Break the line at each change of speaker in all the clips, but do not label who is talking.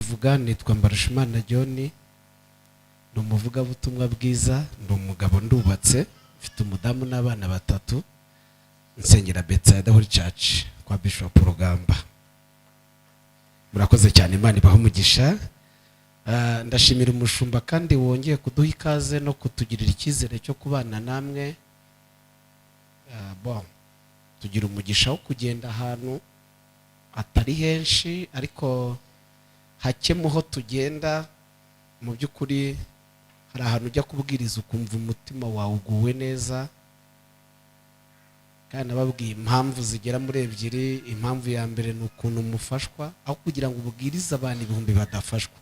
kubivuga, nitwa Mbarushimana John, ni umuvugabutumwa bwiza, ndi umugabo, ndubatse, mfite umudamu n'abana batatu, nsengera Bethsaida Holy Church kwa Bishop Rugamba. Murakoze cyane, Imana ibahe umugisha. Ndashimira umushumba kandi wongeye kuduha ikaze no kutugirira icyizere cyo kubana namwe. Bon, tugira umugisha wo kugenda ahantu atari henshi, ariko hake muho tugenda. Mu by'ukuri hari ahantu ujya kubwiriza ukumva umutima wawe uguwe neza. Kandi nababwiye impamvu zigera muri ebyiri. Impamvu ya mbere ni ukuntu mufashwa. Aho kugira ngo ubwirize abantu 1000 badafashwa,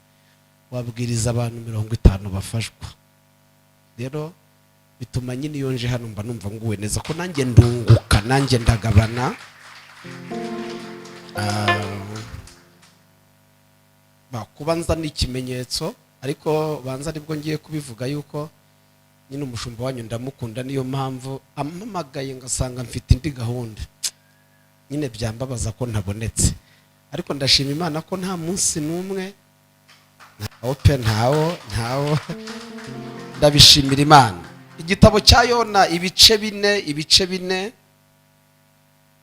wabwiriza abantu 50 bafashwa. Rero bituma nyine iyo nje hano mba numva nguwe neza, ko nanjye ndunguka, nanjye ndagabana. Kuba nza ni ikimenyetso, ariko banza aribwo ngiye kubivuga yuko nyine umushumba wanyu ndamukunda. Niyo mpamvu ampamagaye ngasanga mfite indi gahunda, nyine byambabaza ko ntabonetse. Ariko ndashima Imana ko nta munsi n'umwe, ntawo pe, ntawo, ntawo. Ndabishimira Imana. Igitabo cya Yona ibice 4, ibice 4.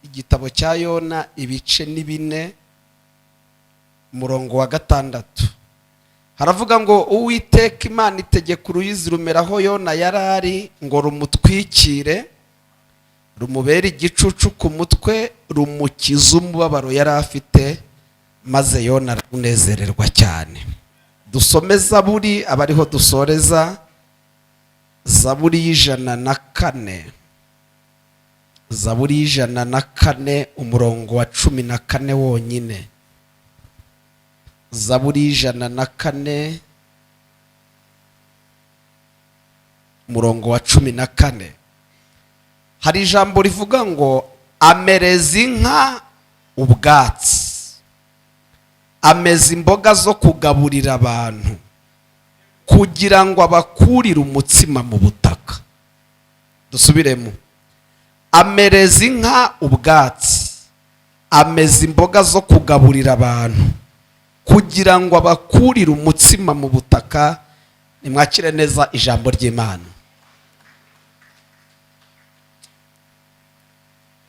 Igitabo cya Yona ibice ni 4, umurongo wa 6 haravuga ngo: "Uwiteka Imana itegeka uruyuzi rumeraho Yona yari ari ngo rumutwikire, rumubere igicucu ku mutwe, rumukize umubabaro yari afite, maze Yona aranezererwa cyane." Dusome Zaburi, aba ariho dusoreza. Zaburi y'104, Zaburi y'104, umurongo wa 14 wonyine. Zaburi y'104, umurongo wa 14, hari ijambo rivuga ngo: "Amereza inka ubwatsi, ameza imboga zo kugaburira abantu, kugira ngo abakurire umutsima mu butaka." Dusubiremo: amereza inka ubwatsi, ameza imboga zo kugaburira abantu, kugira ngo abakurire umutsima mu butaka. Nimwakire neza ijambo ry'Imana.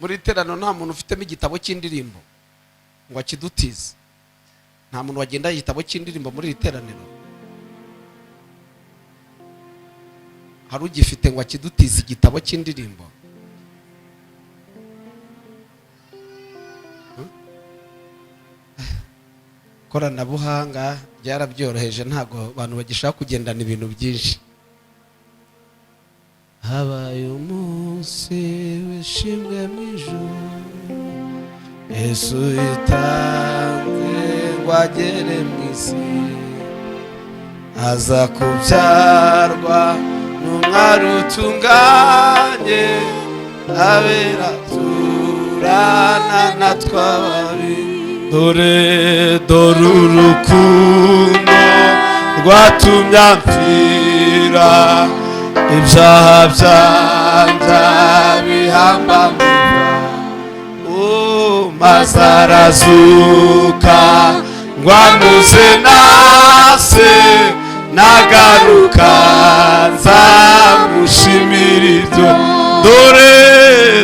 Muri iteraniro nta muntu ufitemo igitabo cy'indirimbo ngo akidutize? Nta muntu wagenda igitabo cy'indirimbo muri iri teraniro? Hari ugifite ngo akidutize igitabo cy'indirimbo? Koranabuhanga ryarabyoroheje, ntabwo abantu bagishaka kugendana ibintu byinshi. Habaye umunsi wishimwe mu ijuru, Yesu yitanze ngo agere mu isi, aza kubyarwa n'umwari utunganye, abera turana na twababi. Dore, dore urukundo rwatumye amfira, ibyaha byanjye bihamba, maze arazuka ngo amuze nase, nagaruka nzamushimira ibyo. Dore,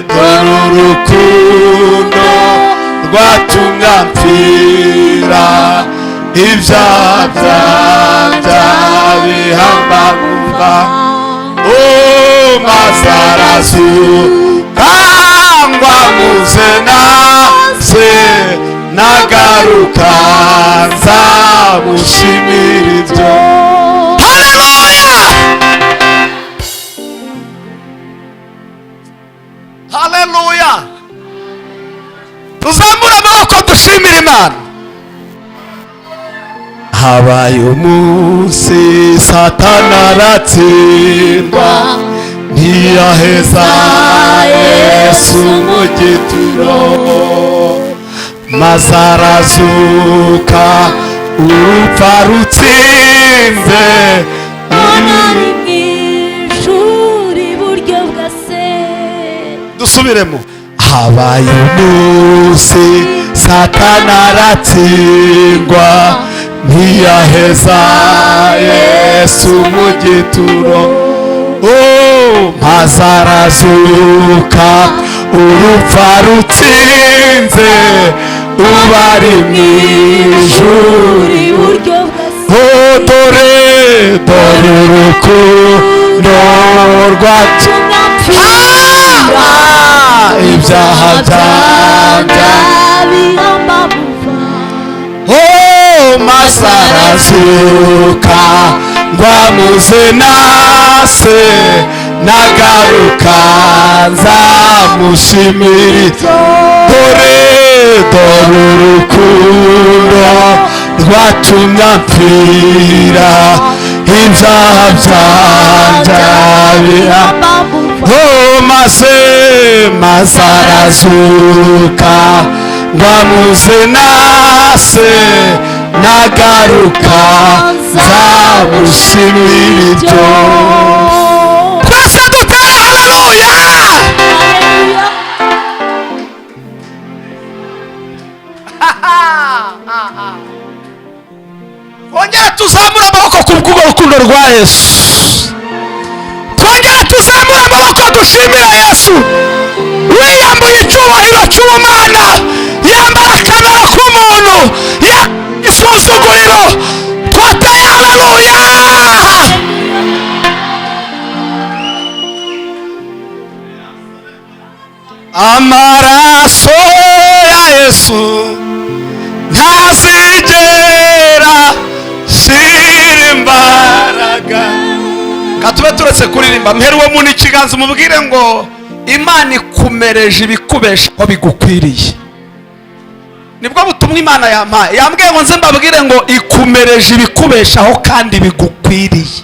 dore urukundo rwatumye amfira, ibyaha byanjye bihamba mva, maze arazuka ngo amuze nase, nagaruka nzamushimira ibyo. Haleluya, haleluya! Tuzamure amaboko dushimira Imana. Habaye umunsi Satana aratsindwa, ntiyaheza Yesu mu gituro, maze arazuka urupfa rutsinze.
Ari mu ijuru iburyo bwa Se.
Dusubiremo: habaye umunsi Satana aratsindwa.
Ntiyaheza Yesu mu gituro. Oh, maze arazuka, urupfa rutsinze, ubu ari mu ijuru
iburyo bwa Se.
Oh, dore, dore urukundo rwacu
Tumwapfira
ibyaha byanjye.
Bihamba.
Oh, maze arazuka ngo amuze na Se, nagaruka nzamushimira. Dore, dore urukundo rwatumye apfira ibyaha byanjye. Oh, maze, maze arazuka ngo amuze na Se, nagaruka nzamushimira ibyo. Twese dutere haleluya!
Haleluya.
Twongere tuzamure amaboko ku bw'urwo rukundo rwa Yesu. Twongere tuzamure amaboko dushimira Yesu wiyambuye icyubahiro cy'ubumana, yambara akamaro k'umuntu, ya isuzuguriro. Twateye haleluya! Amaraso ya Yesu ntazigera shira imbaraga. Katube turetse kuririmba, mpera uwo muntu ikiganza, umubwire ngo Imana ikumereje ibikubesha ko bigukwiriye. Nibwo butumwa Imana yampaye. Yambwiye ngo nze mbabwire ngo ikumereje ibikubeshaho kandi bigukwiriye.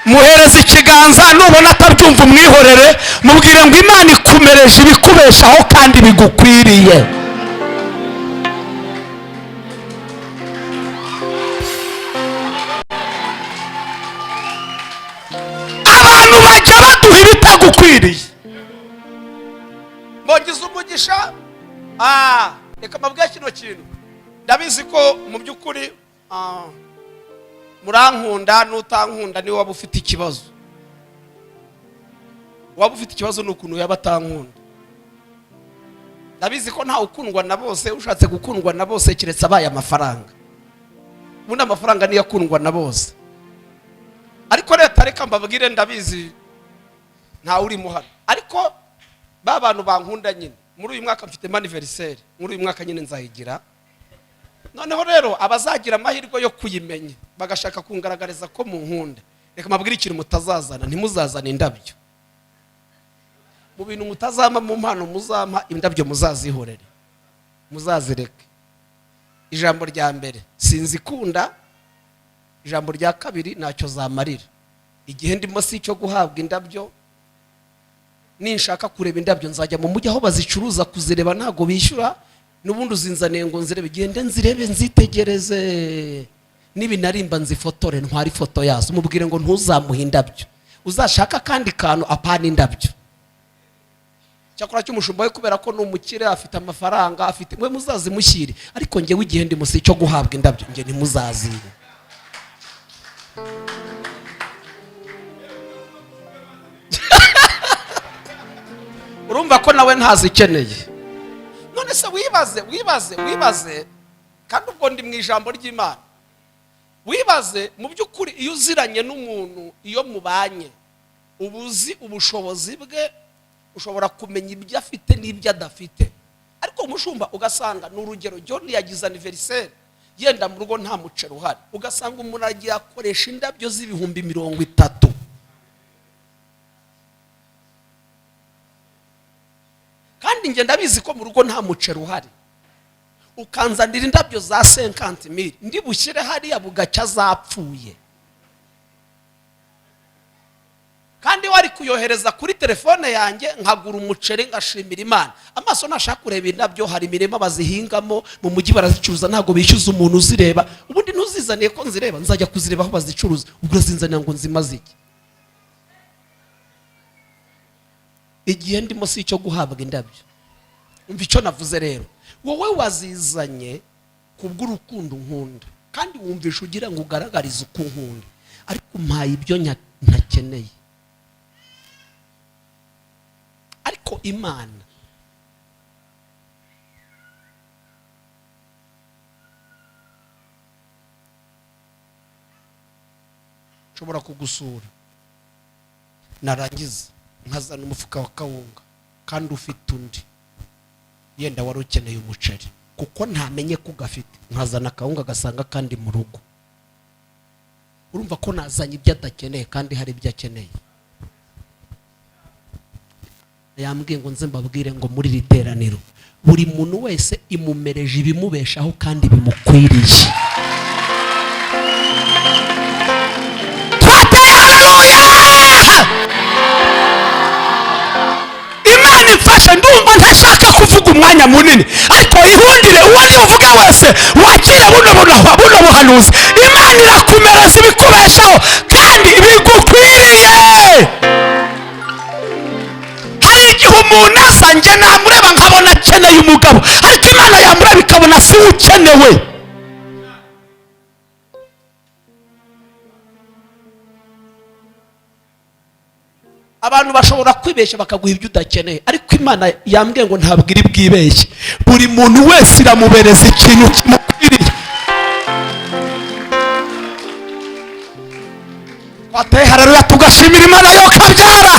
Muhereza ikiganza, nubona atabyumva umwihorere. Mubwire ngo Imana ikumereje ibikubeshaho kandi bigukwiriye. Abantu bajya baduha ibitagukwiriye. Mbongize umugisha. Reka mbabwire kino kintu. Ndabizi ko mu by'ukuri murankunda. N'utankunda niwe waba ufite ikibazo. Waba ufite ikibazo ni ukuntu yaba atankunda. Ndabizi ko ntawe ukundwa na bose. Ushatse gukundwa na bose keretse abaye amafaranga. Ubundi amafaranga niyo akundwa na bose. Ariko leta, reka mbabwire, ndabizi ntawe urimo hano, ariko ba bantu bankunda nyine, muri uyu mwaka mfite anniversaire. Muri uyu mwaka nyine nzayigira. Noneho rero abazagira amahirwe yo kuyimenya bagashaka kungaragariza ko munkunda, reka mbabwire ikintu mutazazana: ntimuzazane indabyo. Mu bintu mutazampa, mu mpano muzampa, indabyo muzazihorere, muzazireke. Ijambo rya mbere, sinzikunda. Ijambo rya kabiri, ntacyo zamarira. Igihe ndimo si icyo guhabwa indabyo. Ninshaka kureba indabyo nzajya mu mujyi aho bazicuruza. Kuzireba ntabwo bishyura. N'ubundi uzinzaniye ngo nzirebe, gende nzirebe, nzitegereze, nibinarimba nzifotore, ntware ifoto yazo. Umubwire ngo ntuzamuhe indabyo, uzashaka akandi kantu, apana indabyo. Cyakora cy'umushumba we, kubera ko ni umukire, afite amafaranga, afite mwe muzazimushyire. Ariko njyewe igihe ndi musi cyo guhabwa indabyo, njye ntimuzazire. Urumva ko nawe ntazikeneye. None se wibaze, wibaze, wibaze, kandi ubwo ndi mu ijambo ry'Imana. Wibaze mu by'ukuri, iyo uziranye n'umuntu, iyo mubanye, uba uzi ubushobozi bwe, ushobora kumenya ibyo afite n'ibyo adafite. Ariko umushumba ugasanga ni urugero, John yagize anniversaire, yenda mu rugo nta muceri uhari, ugasanga umuntu agiye akoresha indabyo z'ibihumbi 30. Kandi njye ndabizi ko mu rugo nta muceri uhari, ukanzanira indabyo za 50 mille, ndi bushyire hariya bugacya zapfuye, kandi wari kuyohereza kuri telefone yanjye nkagura umuceri ngashimira Imana. Amaso ntashaka kureba indabyo. Hari imirima bazihingamo mu mujyi, barazicuruza, ntabwo bishyuza umuntu uzireba. Ubundi ntuzizaniye ko nzireba, nzajya kuzireba aho bazicuruza. Ubwo urazinzanira ngo nzimaze iki? Igihe ndimo si icyo guhabwa indabyo. Umva icyo navuze rero, wowe wazizanye.
Kubw'urukundo nkunda, kandi wumvisha ugira ngo ugaragarize uko unkunda, ariko umpaye ibyo ntakeneye. Ariko Imana nshobora kugusura, narangiza nkazana umufuka wa kawunga kandi ufite undi, yenda wari ukeneye umuceri, kuko ntamenye ko ugafite, nkazana akawunga agasanga kandi mu rugo. Urumva ko nazanye ibyo adakeneye kandi hari ibyo akeneye. Yambwiye ngo nze mbabwire ngo muri iri teraniro buri muntu wese imumereje ibimubeshaho kandi bimukwiriye.
Twateye haleluya! Imana ifashe. Ndumva ntashaka kuvuga umwanya munini, ariko ihundire uwo ndi buvuge wese wakire buno buhanuzi. Imana irakumereza ibikubeshaho kandi bigukwiriye. Hari igihe umuntu aza, njye namureba nkabona akeneye umugabo, ariko Imana yamureba ikabona si we ukenewe.
Abantu bashobora kwibeshya bakaguha ibyo udakeneye, ariko Imana yambwiye ngo ntabwo iri bwibeshye.
Buri muntu wese iramubereza ikintu kimukwiriye. Twateye haleluya, tugashimira Imana yo kabyara.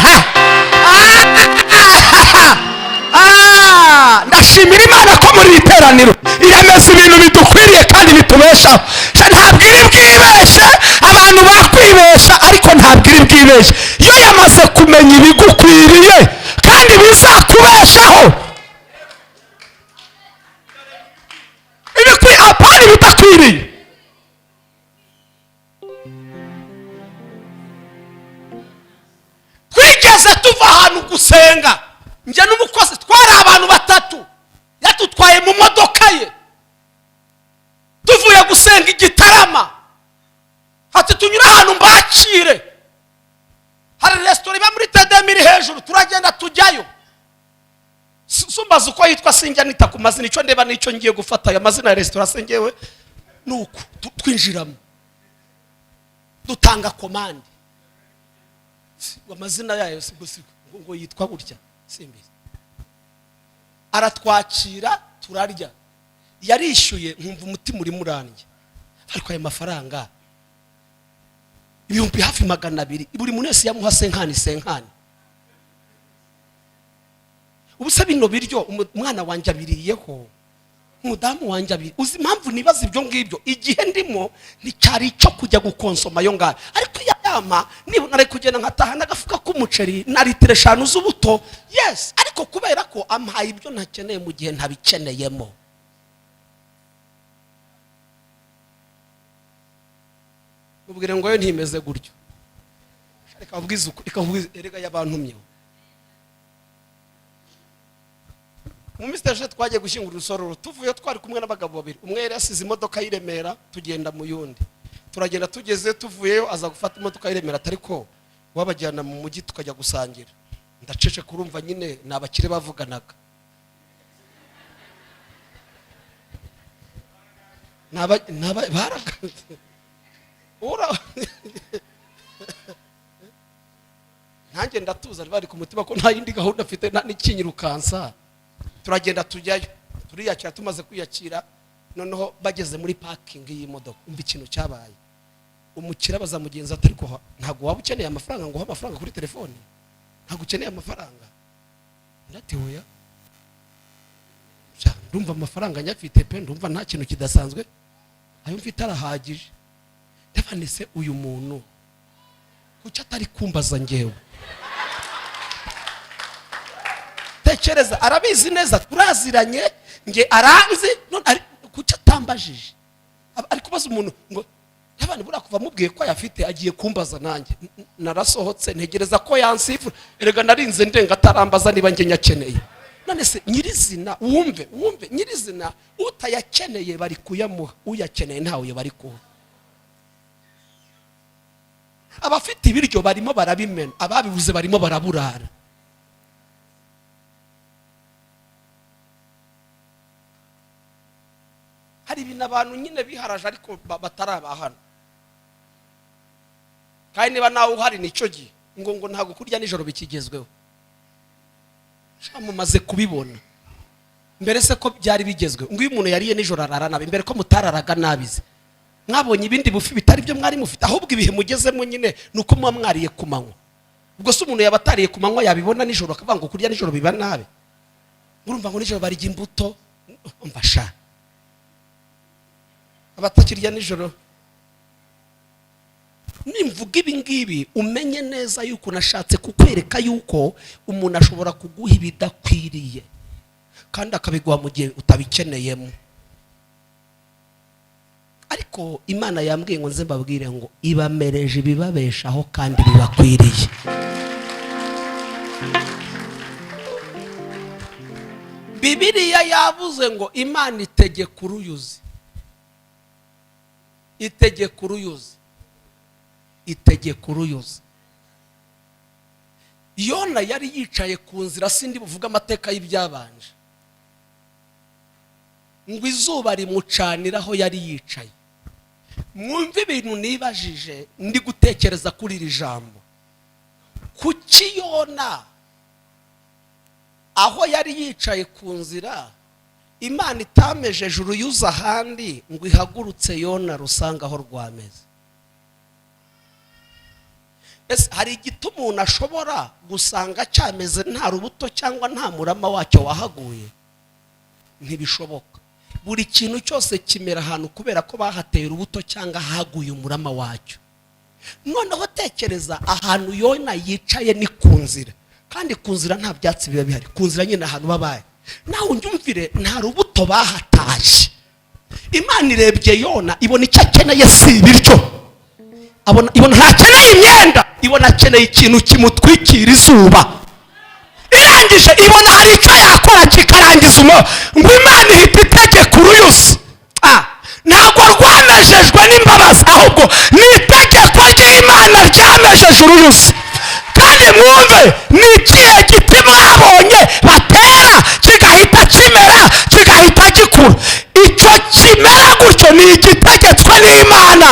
Ndashimira Imana ko muri iri teraniro iremeza ibintu bidukwiriye kandi bitubeshaho. Ntabwo iri bwibeshye. Abantu bakwibesha, ariko ntabwo iri bwibeshye. Iyo yamaze kumenya ibigukwiriye kandi bizakubeshaho, ibikwiye, apana ibidakwiriye.
Twigeze tuva ahantu gusenga, njye n'umukozi, twari abantu batatu, yadutwaye mu modoka ye tuvuye gusenga igitarama. Ati tunyure ahantu mbakire, hari resitora iba muri tedemi iri hejuru. Turagenda tujyayo. Sumbaza uko yitwa, sinjya nita ku mazina, icyo ndeba nicyo ngiye gufata. Aya mazina ya resitora se ngewe? Nuko twinjiramo, dutanga komande. Amazina yayo ngo yitwa gutya simbizi. Aratwakira, turarya, yarishyuye. Nkumva umutima urimo urandya, ariko ayo mafaranga ibihumbi hafi 200, buri muntu wese yamuha senkani senkani. Ubu se bino biryo umwana wanjye abiriyeho, umudamu wanjye abiri? Uzi impamvu nibaza ibyo ngibyo? Igihe ndimo nticyari icyo kujya gukonsoma ayo ngayo, ariko iyo yama nibona ari kugenda nkataha n'agafuka k'umuceri na litiro 5 z'ubuto. Yes, ariko kubera ko ampaye ibyo ntakeneye mu gihe ntabikeneyemo. Ubwire ngo yo ntimeze gutyo. Reka ubwize uku, reka ubwize erega y'abantumyeho. Mu minsi ishize twagiye gushyingura urusororo, tuvuye twari kumwe n'abagabo babiri. Umwe yari yasize imodoka y'i Remera, tugenda mu yundi. Turagenda, tugeze tuvuyeyo aza gufata imodoka y'i Remera, atari ko wabajyana mu mujyi tukajya gusangira. Ndacece kurumva nyine ni abakire bavuganaga. Nanjye ndatuza, bari ku mutima ko nta yindi gahunda mfite n'ikinyirukansa. Turagenda tujyayo, turiyakira. Tumaze kwiyakira, noneho bageze muri parking y'imodoka, umva ikintu cyabaye. Umukire abaza mugenzi ati ariko ntabwo waba ukeneye amafaranga ngo uhe amafaranga kuri telefone? Ntabwo ukeneye amafaranga? Ndati oya. Sha, ndumva amafaranga nyafite pe, ndumva nta kintu kidasanzwe, ayo mfite arahagije. Ndavanise uyu muntu kuki atari kumbaza njyewe? Tekereza, arabizi neza turaziranye, nge aranzi, none kuki atambajije? Ari kubaza umuntu ngo abana buriya kuva mubwiye ko ayafite agiye kumbaza nanjye. Narasohotse ntegereza ko yansifura, erega narinze ndenga atarambaza niba njye nyakeneye. None se nyirizina, wumve nyirizina, utayakeneye bari kuyamuha, uyakeneye ntawe bari kuha. Abafite ibiryo barimo barabimena, ababibuze barimo baraburara.
Hari ibintu abantu nyine biharaje, ariko batari abahano. Kandi niba nawe uhari, nicyo gihe ngo ntabwo kurya nijoro bikigezweho. Sha, mumaze kubibona. Mbere se ko byari bigezweho, ngo iyo umuntu yariye nijoro arara nabi? Mbere ko mutararaga nabize, mwabonye ibindi bufi bitari byo mwari mufite? Ahubwo ibihe mugezemo nyine ni uko muba mwariye ku manywa. Ubwo se umuntu yaba atariye ku manywa, yabibona nijoro akavuga ngo kurya nijoro biba nabi? Urumva ngo nijoro barya imbuto. Umva sha, abatakirya nijoro, nimvuga ibi ngibi umenye neza yuko nashatse kukwereka yuko umuntu ashobora kuguha ibidakwiriye kandi akabiguha mu gihe utabikeneyemo. Ariko Imana yambwiye ngo nze mbabwire ngo ibamereje ibibabeshaho kandi bibakwiriye. Bibiliya yavuze ngo Imana itegeka uruyuzi, itegeka uruyuzi, itegeka uruyuzi. Yona yari yicaye ku nzira, sindi buvuge amateka y'ibyabanje, ngo izuba rimucanira aho yari yicaye. Mwumve ibintu nibajije ndi gutekereza kuri iri jambo: kuki Yona aho yari yicaye ku nzira Imana itamejeje uruyuzi ahandi ngo ihagurutse Yona rusanga aho rwameze? Ese hari igiti umuntu ashobora gusanga cyameze nta rubuto cyangwa nta murama wacyo wahaguye? Ntibishoboka. Buri kintu cyose kimera ahantu kubera ko bahateye urubuto cyangwa haguye umurama wacyo. Noneho tekereza ahantu Yona yicaye ni ku nzira, kandi ku nzira nta byatsi biba bihari. Ku nzira nyine ahantu babaye nawe unyumvire, nta rubuto bahataje. Imana irebye Yona ibona icyo akeneye si ibiryo, abona ibona ntakeneye imyenda, ibona akeneye ikintu kimutwikira izuba. Irangije ibona hari icyo yakora kikarangiza umo, ngo Imana ihita itegeka uruyuzi. Ntabwo rwamejejwe n'imbabazi, ahubwo ni itegeko ry'Imana ryamejeje uruyuzi. Kandi mwumve, ni ikihe giti mwabonye batera kigahita kimera, kigahita gikura? Icyo kimera gutyo ni igitegetswe n'Imana.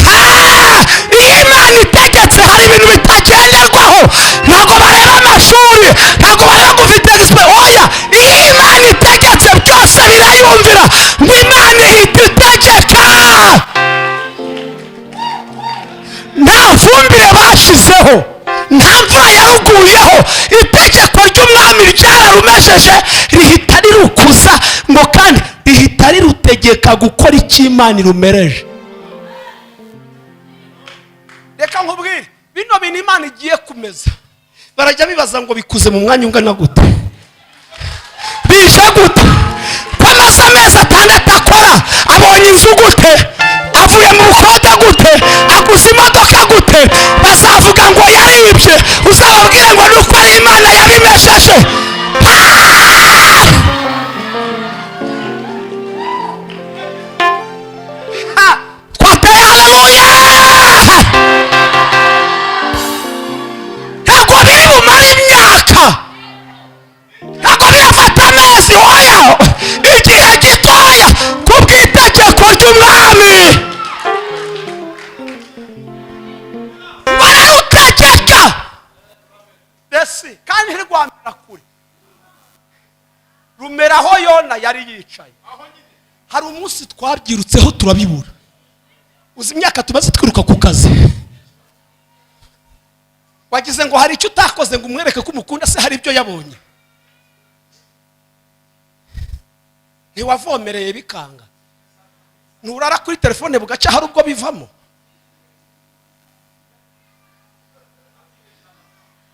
Ha! Iyo Imana itegetse, hari ibintu bitagenderwaho. Ntabwo bareba amashuri, ntabwo bareba ngo ufite oya. Iyo Imana itegetse, byose birayumvira. Ngo Imana ihita itegeka, nta fumbire bashyizeho, nta mvura yaruguyeho, itegeko ry'umwami ryararumejeje, rihita rirukuza, ngo kandi rihita rirutegeka gukora icyo Imana irumereje. Reka nkubwire, bino bintu Imana igiye kumeza, barajya bibaza ngo bikuze mu mwanya ungana gute, bije gute, ko amaze amezi 6 akora, abonye inzu gute, avuye mu bukode gute, aguze imodoka gute? Bazavuga ngo yaribye, uzababwire ngo nuko ari Imana yabimesheje. Ha! Twateye haleluya! Ntabwo biri bumare imyaka, ntabwo birafata amezi, oya, igihe gitoya kubw'itegeko ry'umwami bararutegeka mbese, kandi ntirwamera kure, rumera aho Yona yari yicaye. Hari umunsi twabyirutseho turabibura. Uzi imyaka tumaze twiruka ku kazi? Wagize ngo hari icyo utakoze ngo umwereke ko umukunda? Se hari ibyo yabonye? Ntiwavomereye bikanga, nturara kuri telefone bugaca, hari ubwo bivamo?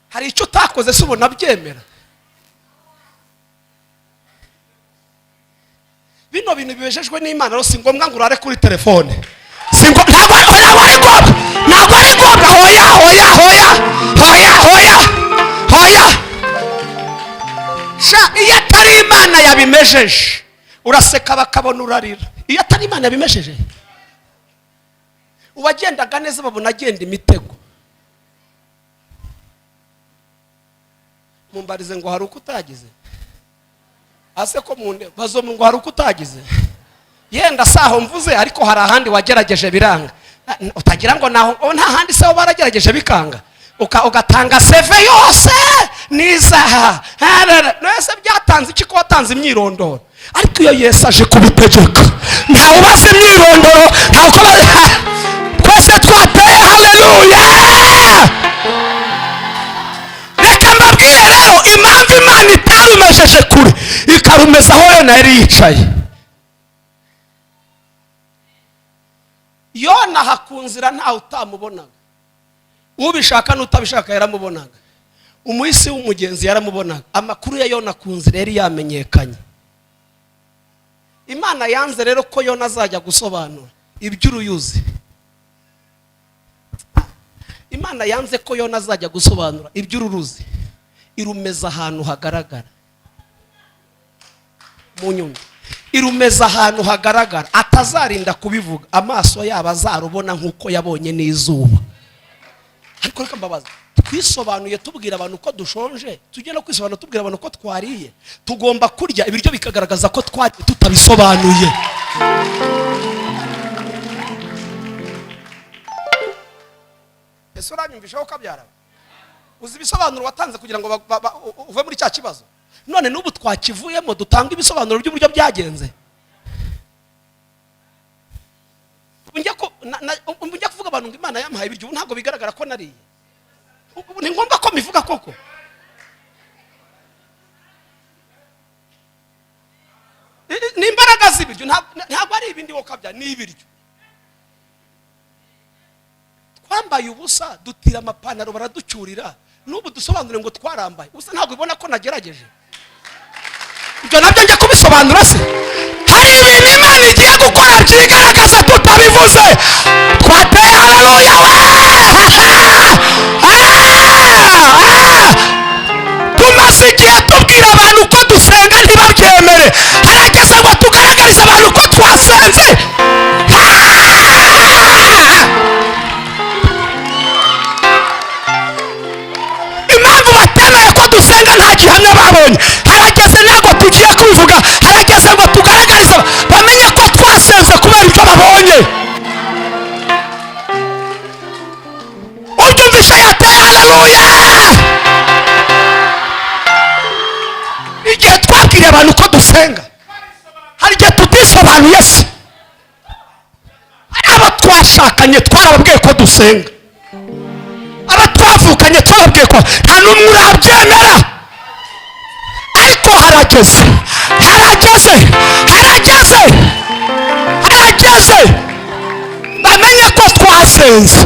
Hari icyo utakoze se ubona byemera? Bino bintu bibejejwe n'Imana rero, si ngombwa ngo urare kuri telefone. Ntabwo ari ngombwa, ntabwo ari ngombwa. Hoya, hoya, hoya, hoya, hoya, hoya sha. Iyo atari Imana yabimejeje, uraseka bakabona urarira. Iyo atari Imana yabimejeje, uwagendaga neza babona agenda imitego. Mumbarize ngo hari uko utagize, ase ko munde bazomu ngo hari uko utagize. Yenda saho mvuze, ariko hari ahandi wagerageje biranga. Utagira ngo naho, oh, nta handi se baragerageje bikanga, ugatanga CV yose nizaha nese byatanze iki ko watanze imyirondoro? Ariko iyo Yesu aje kubitegeka, ntawe ubaza imyirondoro, ntawe uko twese twateye haleluya. Reka mbabwire rero impamvu Imana itarumejeje kure, ikarumeza aho Yona yari yicaye. Yona hakunzira ntawe utamubonaga, ubishaka n'utabishaka yaramubonaga, umuhisi w'umugenzi yaramubonaga. Amakuru ya Yona ku nzira yari yamenyekanye. Imana yanze rero ko Yona azajya gusobanura iby'uruyuzi. Imana yanze ko Yona azajya gusobanura iby'ururuzi, irumeza ahantu hagaragara mu nyundo, irumeza ahantu hagaragara atazarinda kubivuga, amaso yabo azarubona nk'uko yabonye n'izuba. Ariko reka mbabaza, twisobanuye tubwira abantu ko dushonje, tujye no kwisobanura tubwira abantu ko twariye. Tugomba kurya ibiryo bikagaragaza ko twariye tutabisobanuye. Ese uranyumvishaho kabyara? Uzi ibisobanuro watanze kugira ngo uve muri cya kibazo? None n'ubu twakivuyemo, dutanga ibisobanuro by'uburyo byagenze. Njya kuvuga abantu ngo Imana yampaye ibiryo, ubu ntabwo bigaragara ko nariye. Ubu ni ngombwa ko mbivuga koko? Ni imbaraga z'ibiryo, ntabwo ari ibindi wo kabya, ni ibiryo. Twambaye ubusa, dutira amapantaro baraducyurira, n'ubu dusobanure ngo twarambaye ubusa. Ntabwo ubona ko nagerageje? Ibyo nabyo njya kubisobanura se? Hari ibintu Imana igiye gukora byigaragaza tutabivuze. Twateye haleluya we! Tumaze igihe tubwira abantu ko dusenga ntibabyemere, harageze ngo tugaragarize abantu ko twasenze. Impamvu batemeye ko dusenga nta gihamya babonye. Harageze, ntabwo tugiye kubivuga, harageze ngo tugaragarize bamenye ko twasenze kubera ibyo babonye. Ubyumvishe yateye haleluya. Igihe twabwiriye abantu ko dusenga, hari igihe tutisobanuye se? Ari abo twashakanye twarababwiye ko dusenga, abo twavukanye twababwiye ko nta n'umwe urabyemera, ariko harageze, harageze, harageze, harageze bamenye ko twasenze.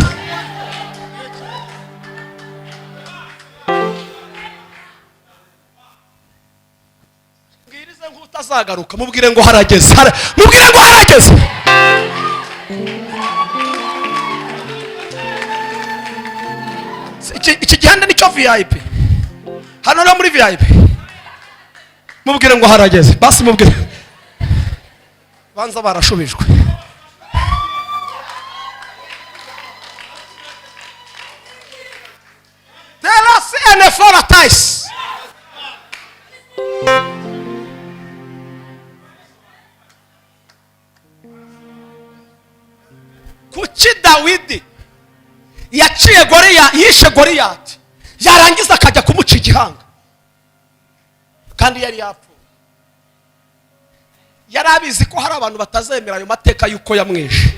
Mbwirize nk'utazagaruka, mubwire ngo harageze, mubwire ngo harageze. Iki gihanda nicyo VIP hano no muri VIP, mubwire ngo harageze. Basi mubwire banza barashubijwe. Terasi eneforatais. Kuki Dawidi yaciye Goliya, yishe Goliyati, yarangiza akajya kumuca igihanga kandi yari yapfuye? Yari abizi ko hari abantu batazemera ayo mateka y'uko yamwishe.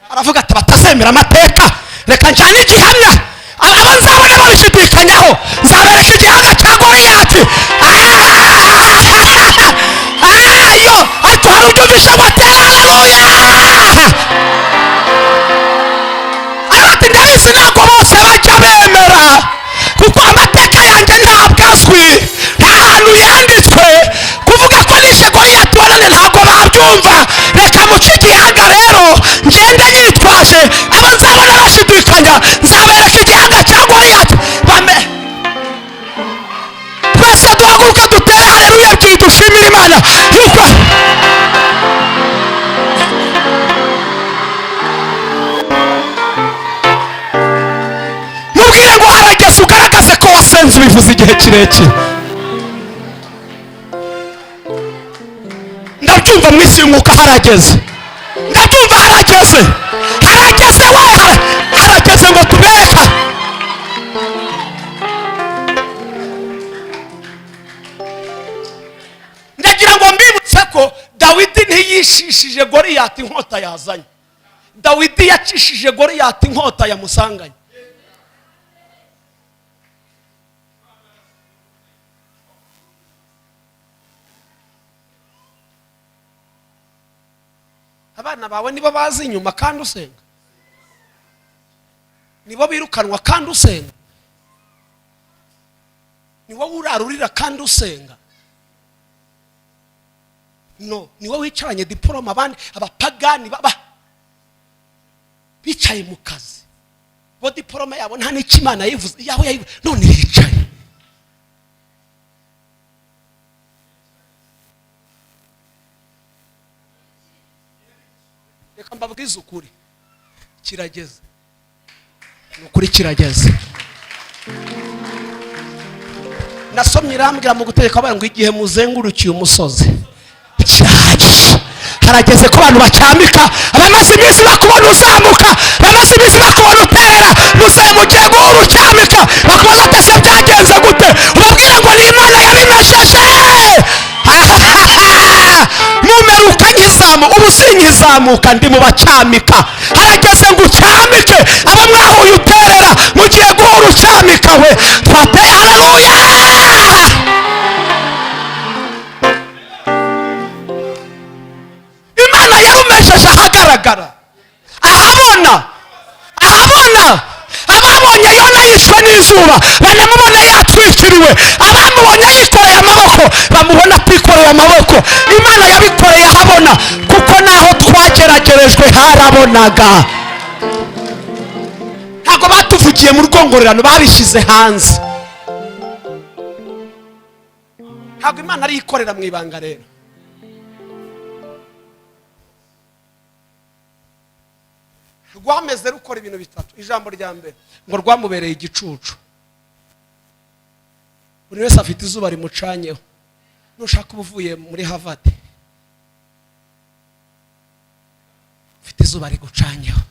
Aravuga ati batazemera amateka, reka njyane igihamya, abo nzabona babishidikanyaho nzabereka igihanga cya Goliyati. Ayo, ariko hari ubyumvishe ngo atere haleluya. Ati ndabizi ntabwo bose bajya bemera, kuko amateka yanjye ntabwo azwi, nta hantu yanditswe. Kuvuga ko nishe Goliyati wanane ntabwo babyumva. Reka muce igihanga rero, ngende nyitwaje, abo nzabona bashidikanya nzabereka igihanga cya Goliyati. Twese duhaguruke dutere haleluya ebyiri, dushimire Imana yuko mubwire ngo harageze, ugaragaze ko wasenze ubivuze igihe kirekire. Ndabyumva Mu isi y'umwuka harageze, ndabyumva, harageze, harageze we, harageze ngo tubereka. Ndagira ngo mbibutse ko Dawidi ntiyishishije Goriyati inkota yazanye. Dawidi yacishije Goriyati inkota yamusanganye. Abana bawe nibo bazi inyuma kandi usenga, nibo birukanwa kandi usenga, ni wowe urarurira kandi usenga, no ni wowe wicaranye diporome, abandi abapagani baba bicaye mu kazi, bo diporome yabo nta n'icyo Imana yivuze yaho yayivuze, none iricaye. Reka mbabwize ukuri, kirageze, ni ukuri kirageze. Nasomye irambwira mu gutegeka abantu ngo igihe muzengurukiye umusozi kirahagije. Harageze ko abantu bacyambika, abamaze iminsi bakubona uzamuka, abamaze iminsi bakubona uterera, mugiye guhora ucyambika, bakubaza ati ese byagenze gute, ubabwire ngo ni Imana yabimesheje. Mumeruka nkizamuka, ubu sinkizamuka, ndi mu bacyamika. Harageze ngo ucyamike, abo mwahuye uterera, mugiye guhora ucyamika we. Twateye haleluya. Imana yarumesheje ahagaragara, ahabona, ahabona. Ababonye Yona yishwe n'izuba banamubona yatwikiriwe, abamubonye yikoreye amaboko bamubona atikoreye amaboko. Imana yabikoreye ahabona, kuko naho twageragerejwe harabonaga. Ntabwo batuvugiye mu rwongorerano, babishyize hanze. Ntabwo Imana ari ikorera mu ibanga. Rero rwameze rukora ibintu bitatu. Ijambo rya mbere ngo rwamubereye igicucu. Buri wese afite izuba rimucanyeho. Nushaka uba uvuye muri Harvard, ufite izuba rigucanyeho.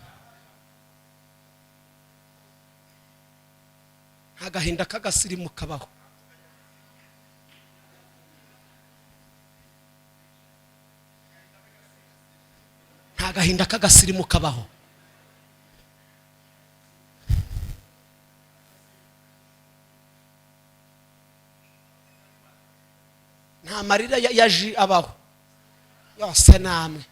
Nta gahinda k'agasirimu kabaho. Nta gahinda k'agasirimu kabaho. Nta marira ya ji abaho yose namwe.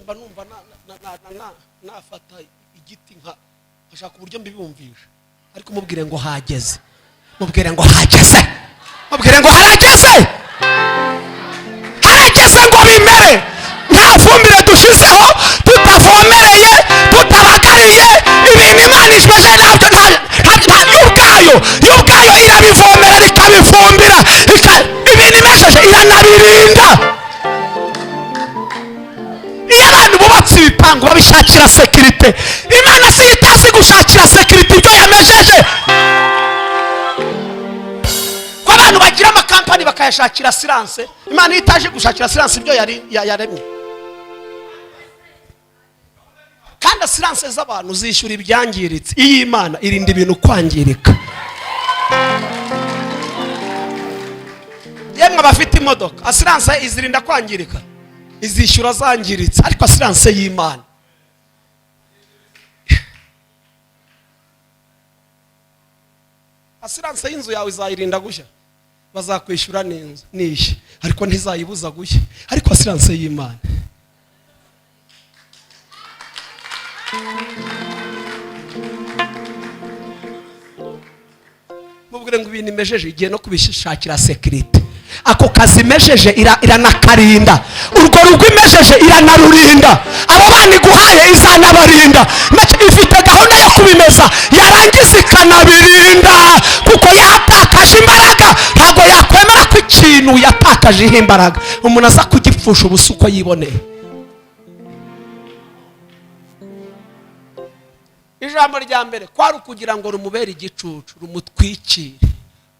Mba numva nafata igiti nkashaka uburyo mbibumvisha, ariko mubwire ngo hageze, mubwire ngo hageze, mubwire ngo harageze, harageze ngo bimere. Nta fumbire dushizeho, tutavomereye, tutabagariye, ibintu Imana ishweje ntabyo, y'ubwayo, y'ubwayo irabivomera, ikabifumbira, ibintu imesheje iranabirinda. Iyo abantu bubatse ibipangu babishakira sekirite, Imana si itazi gushakira sekirite ibyo yamejeje. Ko abantu bagira amakampani bakayashakira siranse, Imana iyo itaje gushakira siranse ibyo yaremye. Kandi asiranse z'abantu zishyura ibyangiritse, iyi Imana irinda ibintu kwangirika. Yemwe abafite imodoka, asiranse izirinda kwangirika, izishyura zangiritse, ariko asiranse y'Imana asiranse y'inzu yawe izayirinda gushya, bazakwishyura n'inzu nishya, ariko ntizayibuza gushya. Ariko asiranse y'Imana mubwire ngo ibintu imejeje igiye no kubishakira sekirite. Ako kazi imejeje iranakarinda, urwo rugo imejeje iranarurinda, abo bana iguhaye izanabarinda. Ifite gahunda yo kubimeza, yarangiza ikanabirinda, kuko yatakaje imbaraga. Ntabwo yakwemera ko ikintu
Ikintu yatakajeho imbaraga, umuntu aza kugipfusha ubusa uko yiboneye. Ijambo rya mbere kwari ukugira ngo rumubere igicucu, rumutwikire.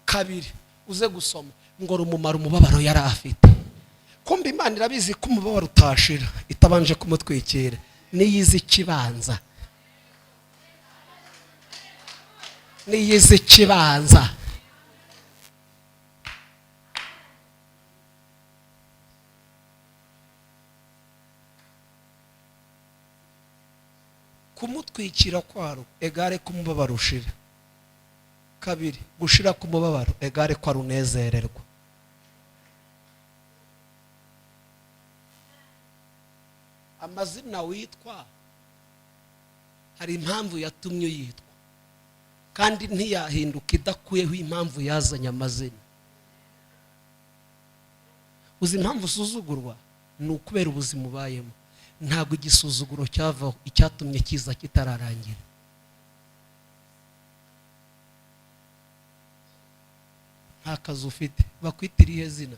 Kabiri, uze gusoma ngo rumumara umubabaro yari afite. Kumbe Imana irabizi ko umubabaro utashira itabanje kumutwikira. Niyizi ikibanza, niyizi ikibanza. Kumutwikira kwaro egare kumubabaro ushira. Kabiri, gushira k'umubabaro egare ko arunezererwa. Amazina witwa hari impamvu yatumye uyitwa, kandi ntiyahinduka idakuyeho impamvu yazanye amazina. Uzi impamvu usuzugurwa? Ni ukubera ubuzima ubayemo. Ntabwo igisuzuguro cyavaho icyatumye kiza kitararangira. Nta kazi ufite, bakwita irihe zina?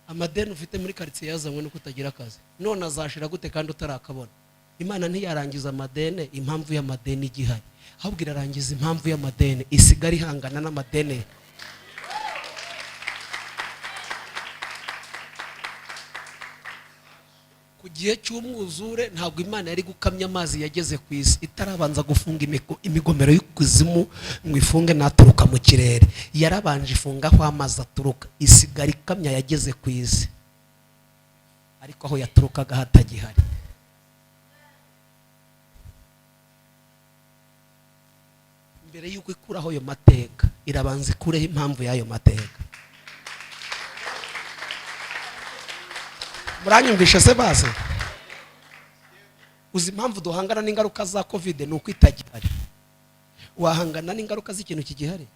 Amadeni ufite muri karitsiye yazanywe no kutagira akazi, none azashira gute kandi utarakabona? Imana ntiyarangiza amadeni impamvu y'amadeni igihari, ahubwo irarangiza impamvu y'amadeni isigara ihangana n'amadeni. Ku gihe cy'umwuzure ntabwo Imana yari gukamya amazi yageze ku isi itarabanza gufunga imigomero y'ikuzimu ngo ifunge naturuka mu kirere. Yarabanje ifunga aho amazi aturuka, isigara ikamya yageze ku isi, ariko aho yaturukaga hatagihari. Mbere y'uko ikuraho ayo mateka, irabanza ikureho impamvu y'ayo mateka. Muranyumvishe se baze? Uzi impamvu duhangana n'ingaruka za COVID? Ni uko itagihari. Wahangana n'ingaruka z'ikintu kigihari?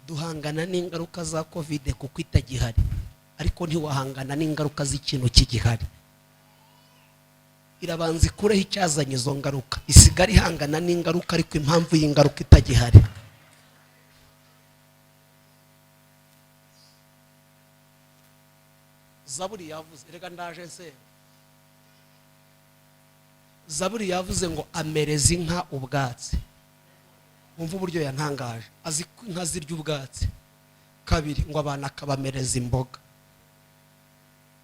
Duhangana n'ingaruka za COVID kuko itagihari, ariko ntiwahangana n'ingaruka z'ikintu kigihari. Irabanza ikureho icyazanye izo ngaruka, isigara ihangana n'ingaruka ariko impamvu y'ingaruka itagihari. Zaburi yavuze, reka ndaje nsenga. Zaburi yavuze ngo amereza inka ubwatsi. Wumva uburyo yantangaje, azi ko inka zirya ubwatsi. Kabiri, ngo abantu akabamereza imboga.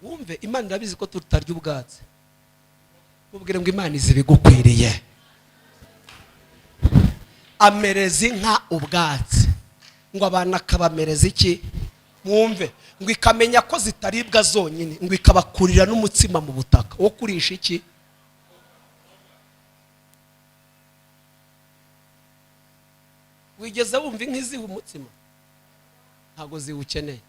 Wumve, Imana irabizi ko tutarya ubwatsi. Mubwire ngo Imana izi ibigukwiriye. Amereza inka ubwatsi, ngo abantu akabamereza iki? Mwumve, ngo ikamenya ko zitaribwa zonyine, ngo ikabakurira n'umutsima mu butaka wo kurisha iki? Wigeze wumva inka iziha umutsima? Ntabwo ziwukeneye.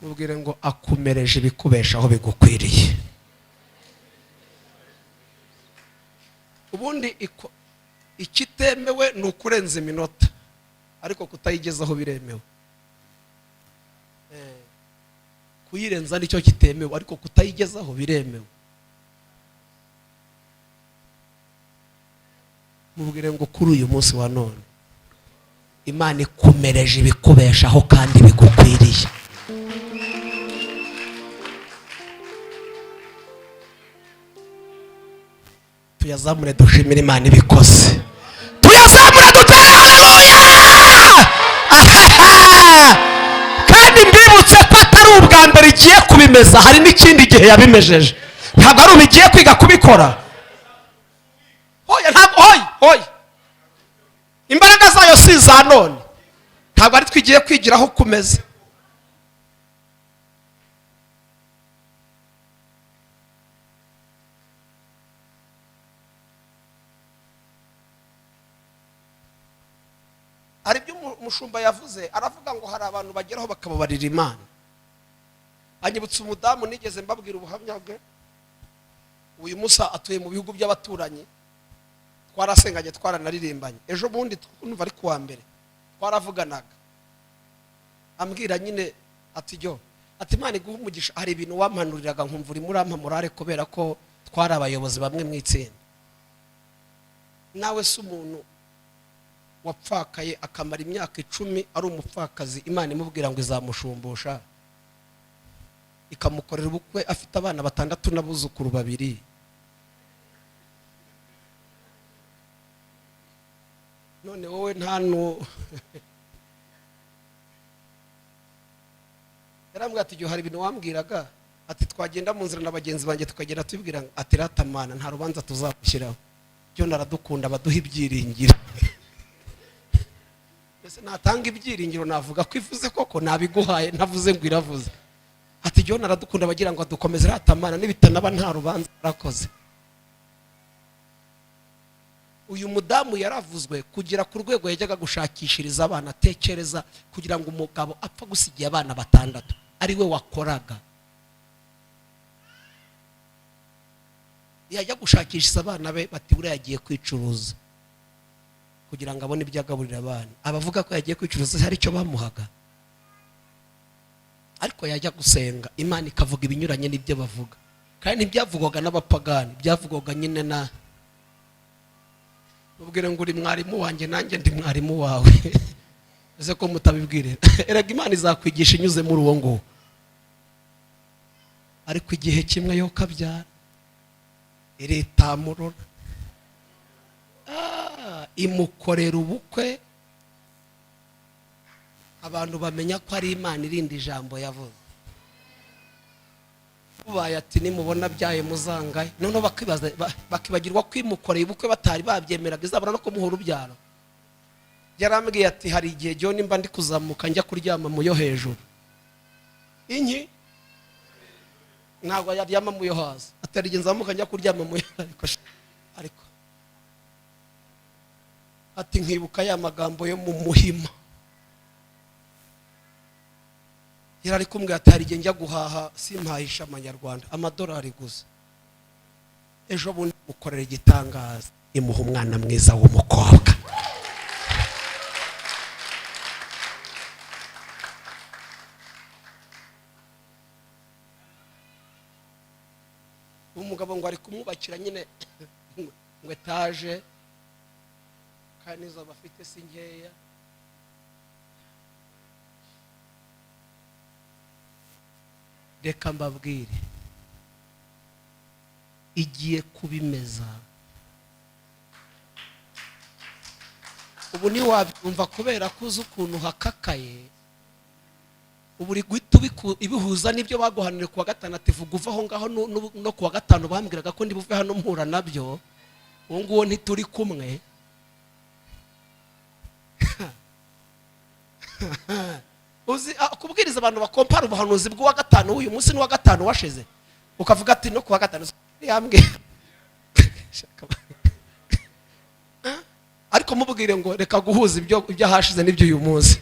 Mubwire ngo akumereje ibikubeshaho bigukwiriye. Ubundi ikitemewe ni ukurenza iminota, ariko kutayigezaho biremewe. Kuyirenza nicyo kitemewe, ariko kutayigezaho biremewe. Mubwire ngo kuri uyu munsi wa none Imana ikumereje ibikubeshaho kandi bigukwiriye. Tuyazamure dushimire Imana ibikoze. Tuyazamure dutere haleluya. Kandi mbibutse ko atari ubwa mbere igiye kubimeza, hari n'ikindi gihe yabimejeje. Ntabwo ari ubu igiye kwiga kubikora. Oya, ntabwo, oya, oya. Imbaraga zayo si iza none. Ntabwo ari twigiye kwigiraho kumeza. Hari ibyo umushumba yavuze, aravuga ngo hari abantu bageraho bakababarira Imana. Anyibutsa umudamu nigeze mbabwira ubuhamya bwe. Uyu Musa atuye mu bihugu by'abaturanyi, twarasenganye, twaranaririmbanye. Ejo bundi twumva ari kuwa mbere twaravuganaga, ambwira nyine ati jyo, ati Imana iguhe umugisha, hari ibintu wampanuriraga nkumva urimo urampa morale kubera ko Twari abayobozi bamwe mu itsinda. Nawe se, umuntu wapfakaye akamara imyaka 10 ari umupfakazi, Imana imubwira ngo izamushumbusha, ikamukorera ubukwe afite abana batandatu n'abuzukuru babiri, none wowe nta nu yarambwira ati: "Igihe hari ibintu wambwiraga," ati, "twagenda mu nzira na bagenzi banjye, tukagenda tubwira," ati, "ratamana nta rubanza tuzagushyiraho, byo naradukunda, baduha ibyiringiro." Mbese natanga ibyiringiro, navuga ko ivuze koko nabiguhaye, ntavuze ngo iravuze. Ati: "Jya naradukunda, bagira ngo adukomeze, ratamana nibitanaba nta rubanza yarakoze." Uyu mudamu yaravuzwe kugera ku rwego yajyaga gushakishiriza abana. Atekereza kugira ngo umugabo apfa gusigiye abana batandatu, ari we wakoraga, yajya gushakishiriza abana be, bati: "Buriya yagiye kwicuruza kugira ngo abone ibyo agaburira abana." Abavuga ko yagiye kwicuruza hari icyo bamuhaga? Ariko yajya gusenga, Imana ikavuga ibinyuranye n'ibyo bavuga. Kandi ntibyavugwaga n'abapagani, byavugwaga nyine na mubwire ngo: "Uri mwarimu wanjye, nanjye ndi mwarimu wawe." Ese ko mutabibwire? Erega Imana izakwigisha inyuze muri uwo nguwo. Ariko igihe kimwe yo kabyara iritamurura, imukorera ubukwe, abantu bamenya ko ari Imana irindi ijambo yavuze. Ubaye ati: "Nimubona byaye muzangaye." Noneho bakibaza, bakibagirwa ko imukoreye ubukwe batari babyemeraga, izabura no kumuha urubyaro. Yarambwiye ati: "Hari igihe jyewe nimba ndi kuzamuka njya kuryama mu yo hejuru." Inki ntabwo yaryama mu yo hasi. Atari igihe nzamuka njya kuryama mu yo, ariko ati: "Nkibuka ya magambo yo mu muhima." Yari ari kumbwira ati: "Hari igihe njya guhaha simpahisha amanyarwanda, amadolari gusa." Ejo bundi mukorera igitangaza, imuha umwana mwiza w'umukobwa. Umugabo ngo ari kumwubakira nyine ngo etaje, kandi n'izo bafite si nkeya. Reka mbabwire, igiye kubimeza. Ubu ntiwabyumva kubera ko uzi ukuntu hakakaye. Ubu uri guhita ibihuza n'ibyo baguhanuriye kuwa gatanu. Ati: "Vuga uva aho ngaho." No kuwa gatanu bambwiraga ko ndibuve hano mpura nabyo. Uwo nguwo ntituri kumwe. Uzi kubwiriza abantu bakompara ubuhanuzi bw'uwa gatanu w'uyu munsi n'uwa gatanu washize, ukavuga ati: "No kuwa gatanu yambwiye." Ariko mubwire ngo: "Reka guhuza ibyo iby'ahashize n'iby'uyu munsi."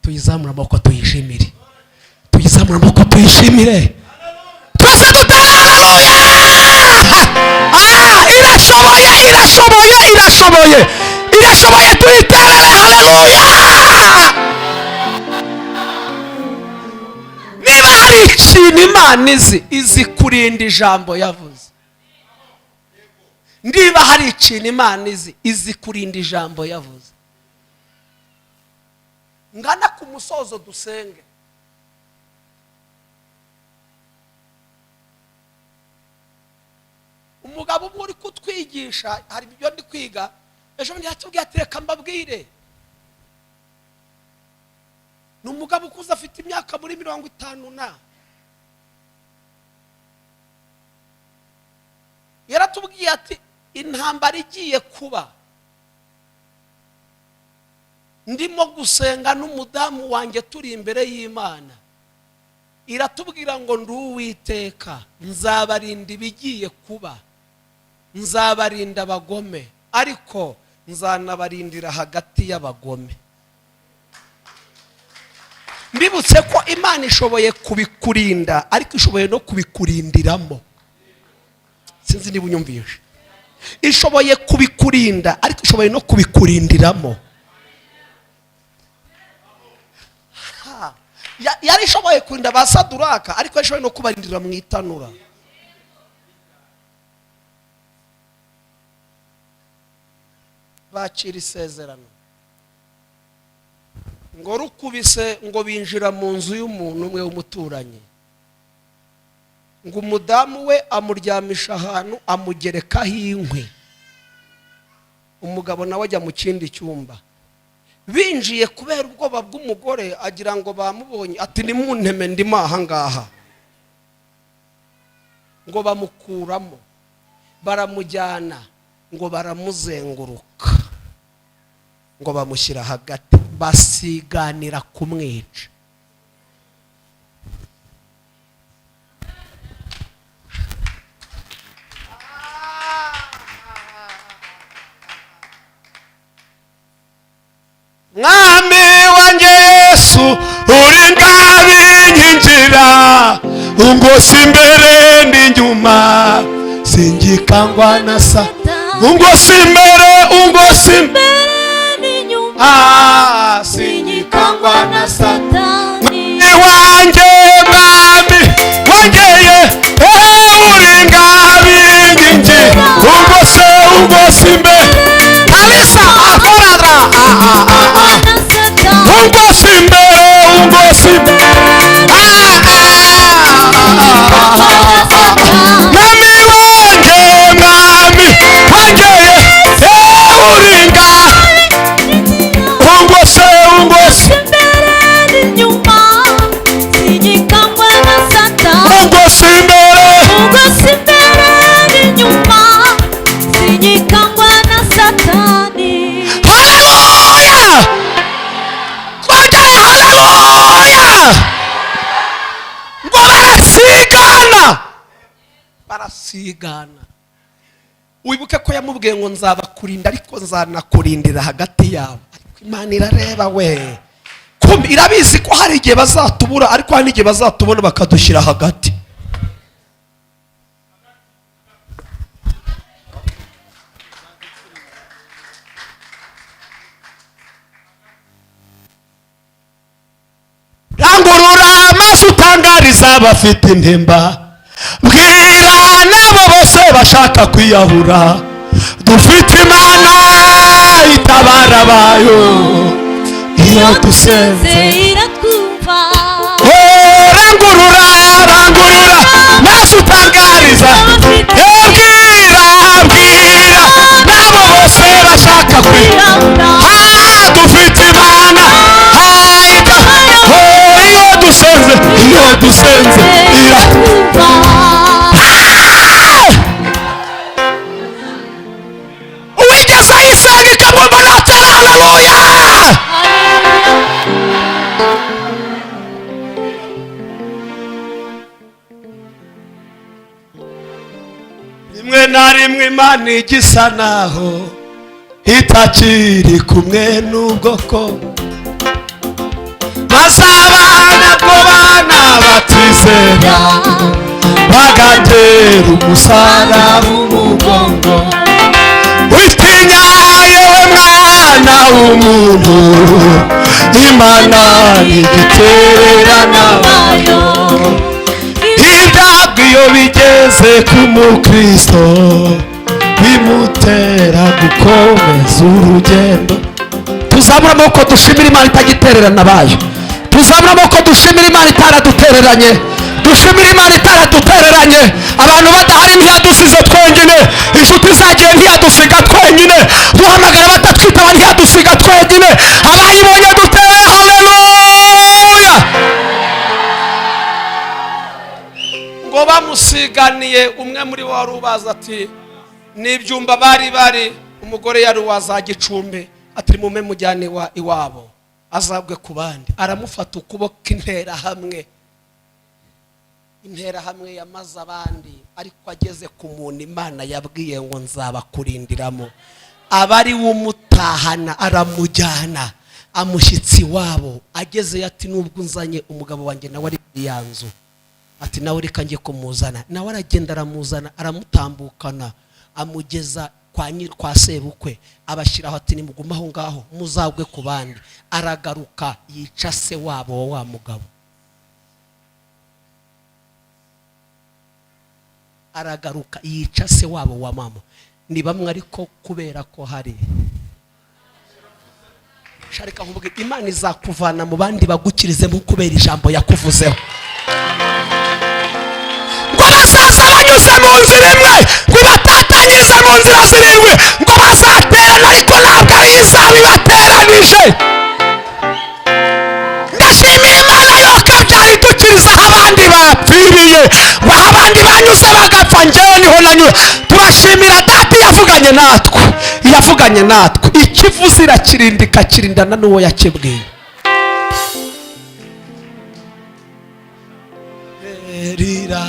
Tuyizamure amaboko tuyishimire, tuyizamure amaboko tuyishimire.
Twese dutere haleluya! Ah, irashoboye, irashoboye, irashoboye, irashoboye! Tuyiterere haleluya!
Niba hari ikintu Imana izi, izi kurinda ijambo yavuze. Niba hari ikintu Imana izi, izi kurinda ijambo yavuze. Ngana ku musozo, dusenge. Umugabo umwe uri kutwigisha, hari ibyo ndi kwiga, ejo bundi yatubwiye ati: "Reka mbabwire." Ni umugabo ukuze, afite imyaka muri 50 na. Yaratubwiye ati: "Intambara igiye kuba, ndimo gusenga n'umudamu wanjye, turi imbere y'Imana, iratubwira ngo: 'Ndi Uwiteka, nzabarinda ibigiye kuba, nzabarinda abagome, ariko nzanabarindira hagati y'abagome.'" Mbibutse ko Imana ishoboye kubikurinda, ariko ishoboye no kubikurindiramo. Sinzi niba unyumvishe. Ishoboye kubikurinda, ariko ishoboye no kubikurindiramo. Yari ishoboye kurinda ba Saduraka, ariko yashoboye no kubarindira mu itanura. Bakira isezerano ngo rukubise, ngo binjira mu nzu y'umuntu umwe w'umuturanyi, ngo umudamu we amuryamisha ahantu, amugerekaho inkwi, umugabo nawe ajya mu kindi cyumba. Binjiye, kubera ubwoba bw'umugore agira ngo bamubonye, ati: "Nimunteme, ndimo aha ngaha." Ngo bamukuramo, baramujyana, ngo baramuzenguruka, ngo bamushyira hagati, basiganira kumwica.
Mwami wanjye Yesu, uri ngabinkingira, ungosi imbere n'inyuma, singikangwa na sa ungosi imbere, ungosi imbere
n'inyuma.
Ah, singikangwa na
Satani.
Mwami wanjye, mwami wanjye ye, uri ngabinkingira, ungose, ungose imbere kalisa akorara ah ah ah ah.
Na Satani.
Ungosi imbere, ungosi imbere, ah ah ah ah. Mwami wanjye, mwami wanjye ye, uringa ungose, ungose
Imbere n'inyuma, sinyikangwa na Satani.
Ungosi imbere.
Ungosi imbere n'inyuma, sinyikangwa na Satani.
Haleluya! Twongere haleluya! Ngo barasigana,
Barasigana. Wibuke ko yamubwiye ngo: "Nzabakurinda, ariko nzanakurindira hagati yabo." Ariko Imana irareba we. Kumbe irabizi ko hari igihe bazatubura, ariko hari n'igihe bazatubona bakadushyira hagati.
Rangurura amaso utangariza abafite intimba, bwira n'abo bose bashaka kwiyahura: dufite Imana itabara abayo iyo dusenze.
Iratwumva.
Oh, rangurura, rangurura maso utangariza. Eh, bwira, bwira n'abo bose bashaka kwiyahura. Ah, dufite Imana hayita. Oh, iyo dusenze, iyo dusenze ira
Iratwumva.
Ah! Uwigeze ayisenga ikamwumva natera haleluya! Rimwe na rimwe Imana igisa naho itakiri kumwe n'ubwoko, maze abana bwo bana batizera bagatera umusaraba umugongo. Witinya yewe mwana w'umuntu, Imana ntigitererana.
Bayo.
Ibyago iyo bigeze ku mukristo bimutera gukomeza urugendo.
Tuzamura amaboko dushimira Imana itagitererana abayo. Tuzamura amaboko dushimira Imana itaradutereranye. Dushimira Imana itaradutereranye. Abantu badahari ntiyadusize twenyine. Inshuti zagiye ntiyadusiga twenyine. Duhamagara batatwitaba ntiyadusiga twenyine. Abayibonye dutere haleluya! Ngo bamusiganiye, umwe muri bo wari ubaza ati n'ibyumba bari bari, umugore yari uwaza Gicumbi, ati: "Mume mujyane iwabo azagwe ku bandi." Aramufata ukuboko. Interahamwe, interahamwe yamaze abandi, ariko ageze ku muntu Imana yabwiye ngo: "Nzabakurindiramo," aba ari we umutahana, aramujyana, amushyitsi iwabo. Agezeyo ati: "Nubwo unzanye, umugabo wanjye nawe ari muri ya nzu." Ati: "Nawe reka njye kumuzana." Nawe aragenda, aramuzana, aramutambukana, amugeza kwa sebukwe, abashyiraho, ati: "Nimugume aho ngaho, muzagwe ku bandi." Aragaruka, yica se wabo wa mugabo. Aragaruka yica se wabo wa mama. Ni bamwe ariko kubera ko hari sharika nkubwira, Imana izakuvana mu bandi bagukirizemo kubera ijambo yakuvuzeho.
Ngo bazaza banyuze mu nzira imwe, ngo batatanyirize mu nzira zirindwi, ngo bazaterana ariko ntabwo ari izaba ibateranije. Ndashimira Imana yuko byari dukiriza aho abandi bapfiriye, ngo aho abandi banyuze bagapfa, njyewe niho nanyura. Turashimira Data yavuganye natwe, yavuganye natwe.
Ikivuze irakirinda, ikakirindana n'uwo yakibwiye. Rira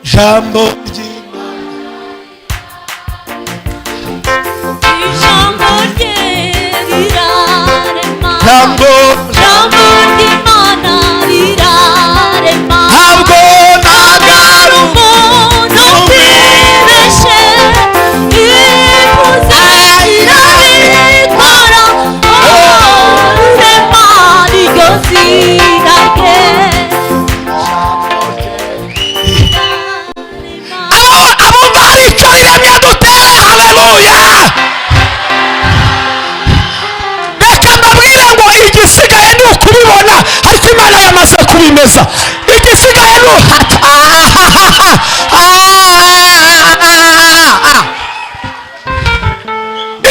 Jambo ry'Imana,
Ijambo rye rirarema.
Jambo,
Ijambo ry'Imana rirarema.
Ntabwo nagaruka
Umuntu kwibeshe, ivuze irabikora. Oh, rurema niryo zina rye.
Abumva hari icyo riremye dutere haleluya. Reka mbabwire ngo igisigaye ni ukubibona, ariko Imana yamaze kubimeza. Igisigaye ni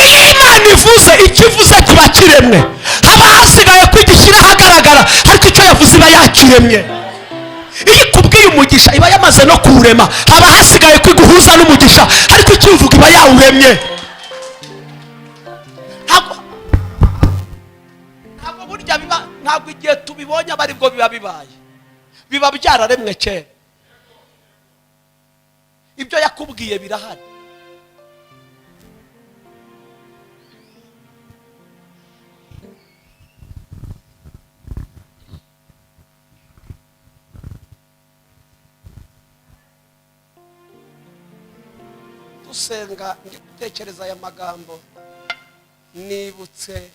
iyo Imana ivuze, ikivuze kiba kiremwe. Haba hasigaye kwigishyira ahagaragara, ariko icyo yavuze iba yakiremye. Iyo ikubwiye umugisha iba yamaze no kuwurema, haba hasigaye kwiguhuza n'umugisha, ariko icyo uvuga iba yawuremye.
Ntabwo burya biba, ntabwo igihe tubibonye aba aribwo biba bibaye, biba byararemwe kera. Ibyo yakubwiye birahari. Dusenga, ndi gutekereza aya magambo, nibutse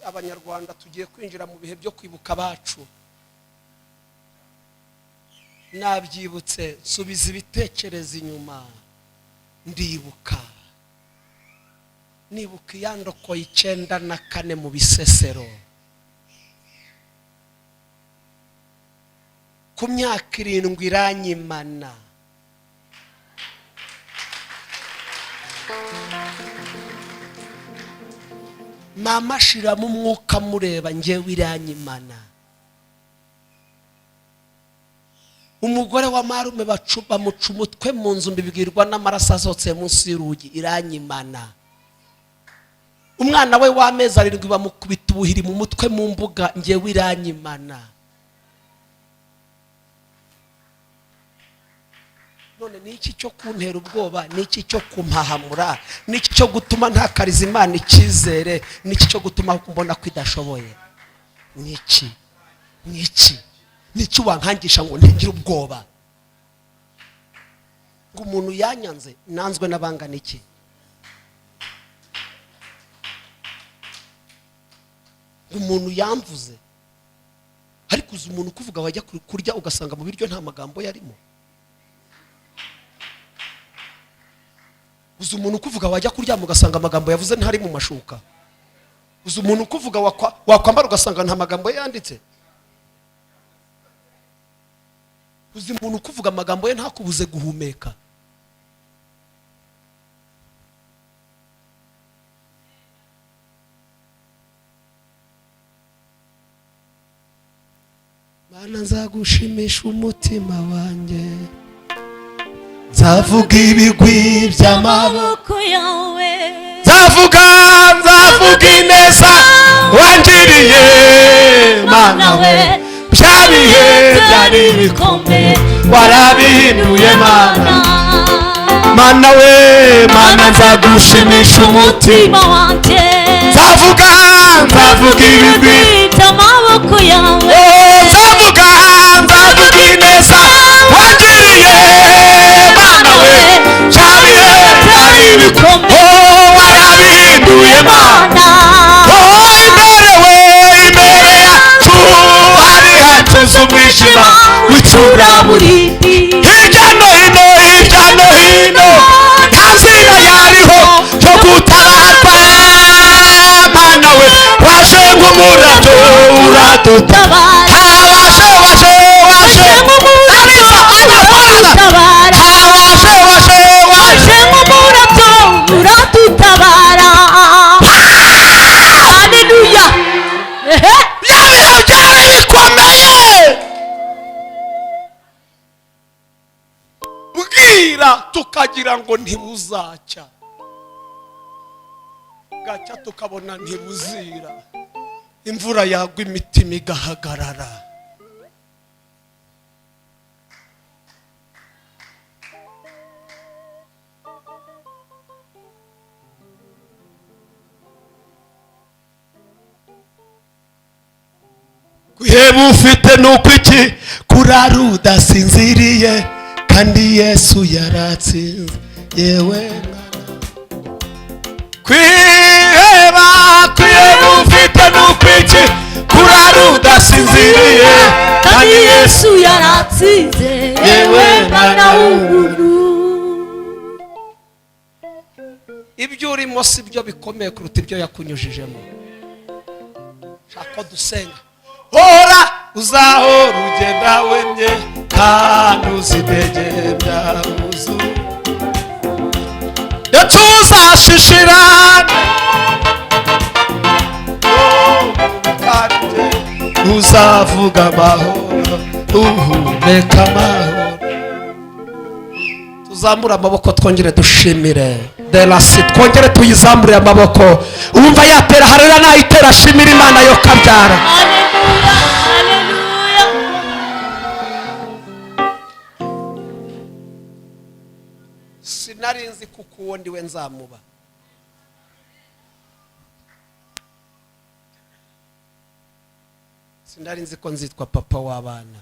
Abanyarwanda tugiye kwinjira mu bihe byo kwibuka abacu. Nabyibutse, nsubiza ibitekerezo inyuma, ndibuka, nibuka iyandoko 94 mu Bisesero, ku myaka 7 iranyimana. Mama ashiramo umwuka mureba, njyewe iranyimana. Umugore wa marume bamuca umutwe mu nzu, mbibwirwa n'amaraso asohotse munsi y'urugi, iranyimana. Umwana we w'amezi 7 bamukubita ubuhiri mu mutwe mu mbuga, njyewe iranyimana. None ni iki cyo kuntera ubwoba? Ni iki cyo kumpahamura? Ni iki cyo gutuma ntakariza Imana icyizere? Ni iki cyo gutuma mbona ko idashoboye? Ni iki? Ni iki? Ni iki wankangisha ngo ntigire ubwoba? Ngo umuntu yanyanze, nanzwe n'abangana iki? Ngo umuntu yamvuze, ariko uzi umuntu ukuvuga wajya kurya ugasanga mu biryo nta magambo yarimo. Uzi umuntu ukuvuga wajya kuryama ugasanga amagambo yavuze ntari mu mashuka. Uzi umuntu ukuvuga wakwambara ugasanga nta magambo yanditse. Uzi umuntu ukuvuga amagambo ye ntakubuze guhumeka. Mana nzagushimisha umutima wanjye,
nzavuga ibigwi by'amaboko
Amaboko yawe,
nzavuga, nzavuga ineza wangiriye Mana we, bya bihe byari bikomeye warabihinduye Mana. Mana we, Mana nzagushimisha umutima
wanjye,
nzavuga, nzavuga ibigwi
by'amaboko yawe,
nzavuga, nzavuga ineza wangiriye Mana we, bya bihe byari bikomeye warabihinduye Mana. Imbere we, imbere yacu hari hatuze umwijima w'icuraburindi.
Nk'umurabyo uradutabara. Waje, waje, waje.
Waje nk'umurabyo uradutabara.
Waje, waje, waje.
Waje nk'umurabyo uradutabara. Haleluya. Ehe.
Bya bihe byari bikomeye, bwira tukagira ngo ntibuzacya, bwacya tukabona ntibuzira, imvura yagwa imitima igahagarara. Guheba ufite ni uko iki kurara udasinziriye, kandi Yesu yaratsinze. Yewe mwana, kwiheba, kwiheba ufite ni uko iki kurara udasinziriye,
kandi Yesu yaratsinze. Yewe mwana w'umuntu.
Ibyo urimo si byo bikomeye kuruta ibyo yakunyujijemo. Shaka dusenga. Hora uzahora ugenda wemye kandi uzidegembya uzu, ndetse uzashishira uzavuga amahoro, uhumeka amahoro. Tuzamure amaboko, twongere dushimire derasi, twongere tuyizamure amaboko. Uwumva yatera harera nayitera, ashimira Imana yo kabyara.
Haleluya, haleluya.
Sinari nzi kuko uwo ndiwe nzamuba. Sinari nzi ko nzitwa papa w'abana.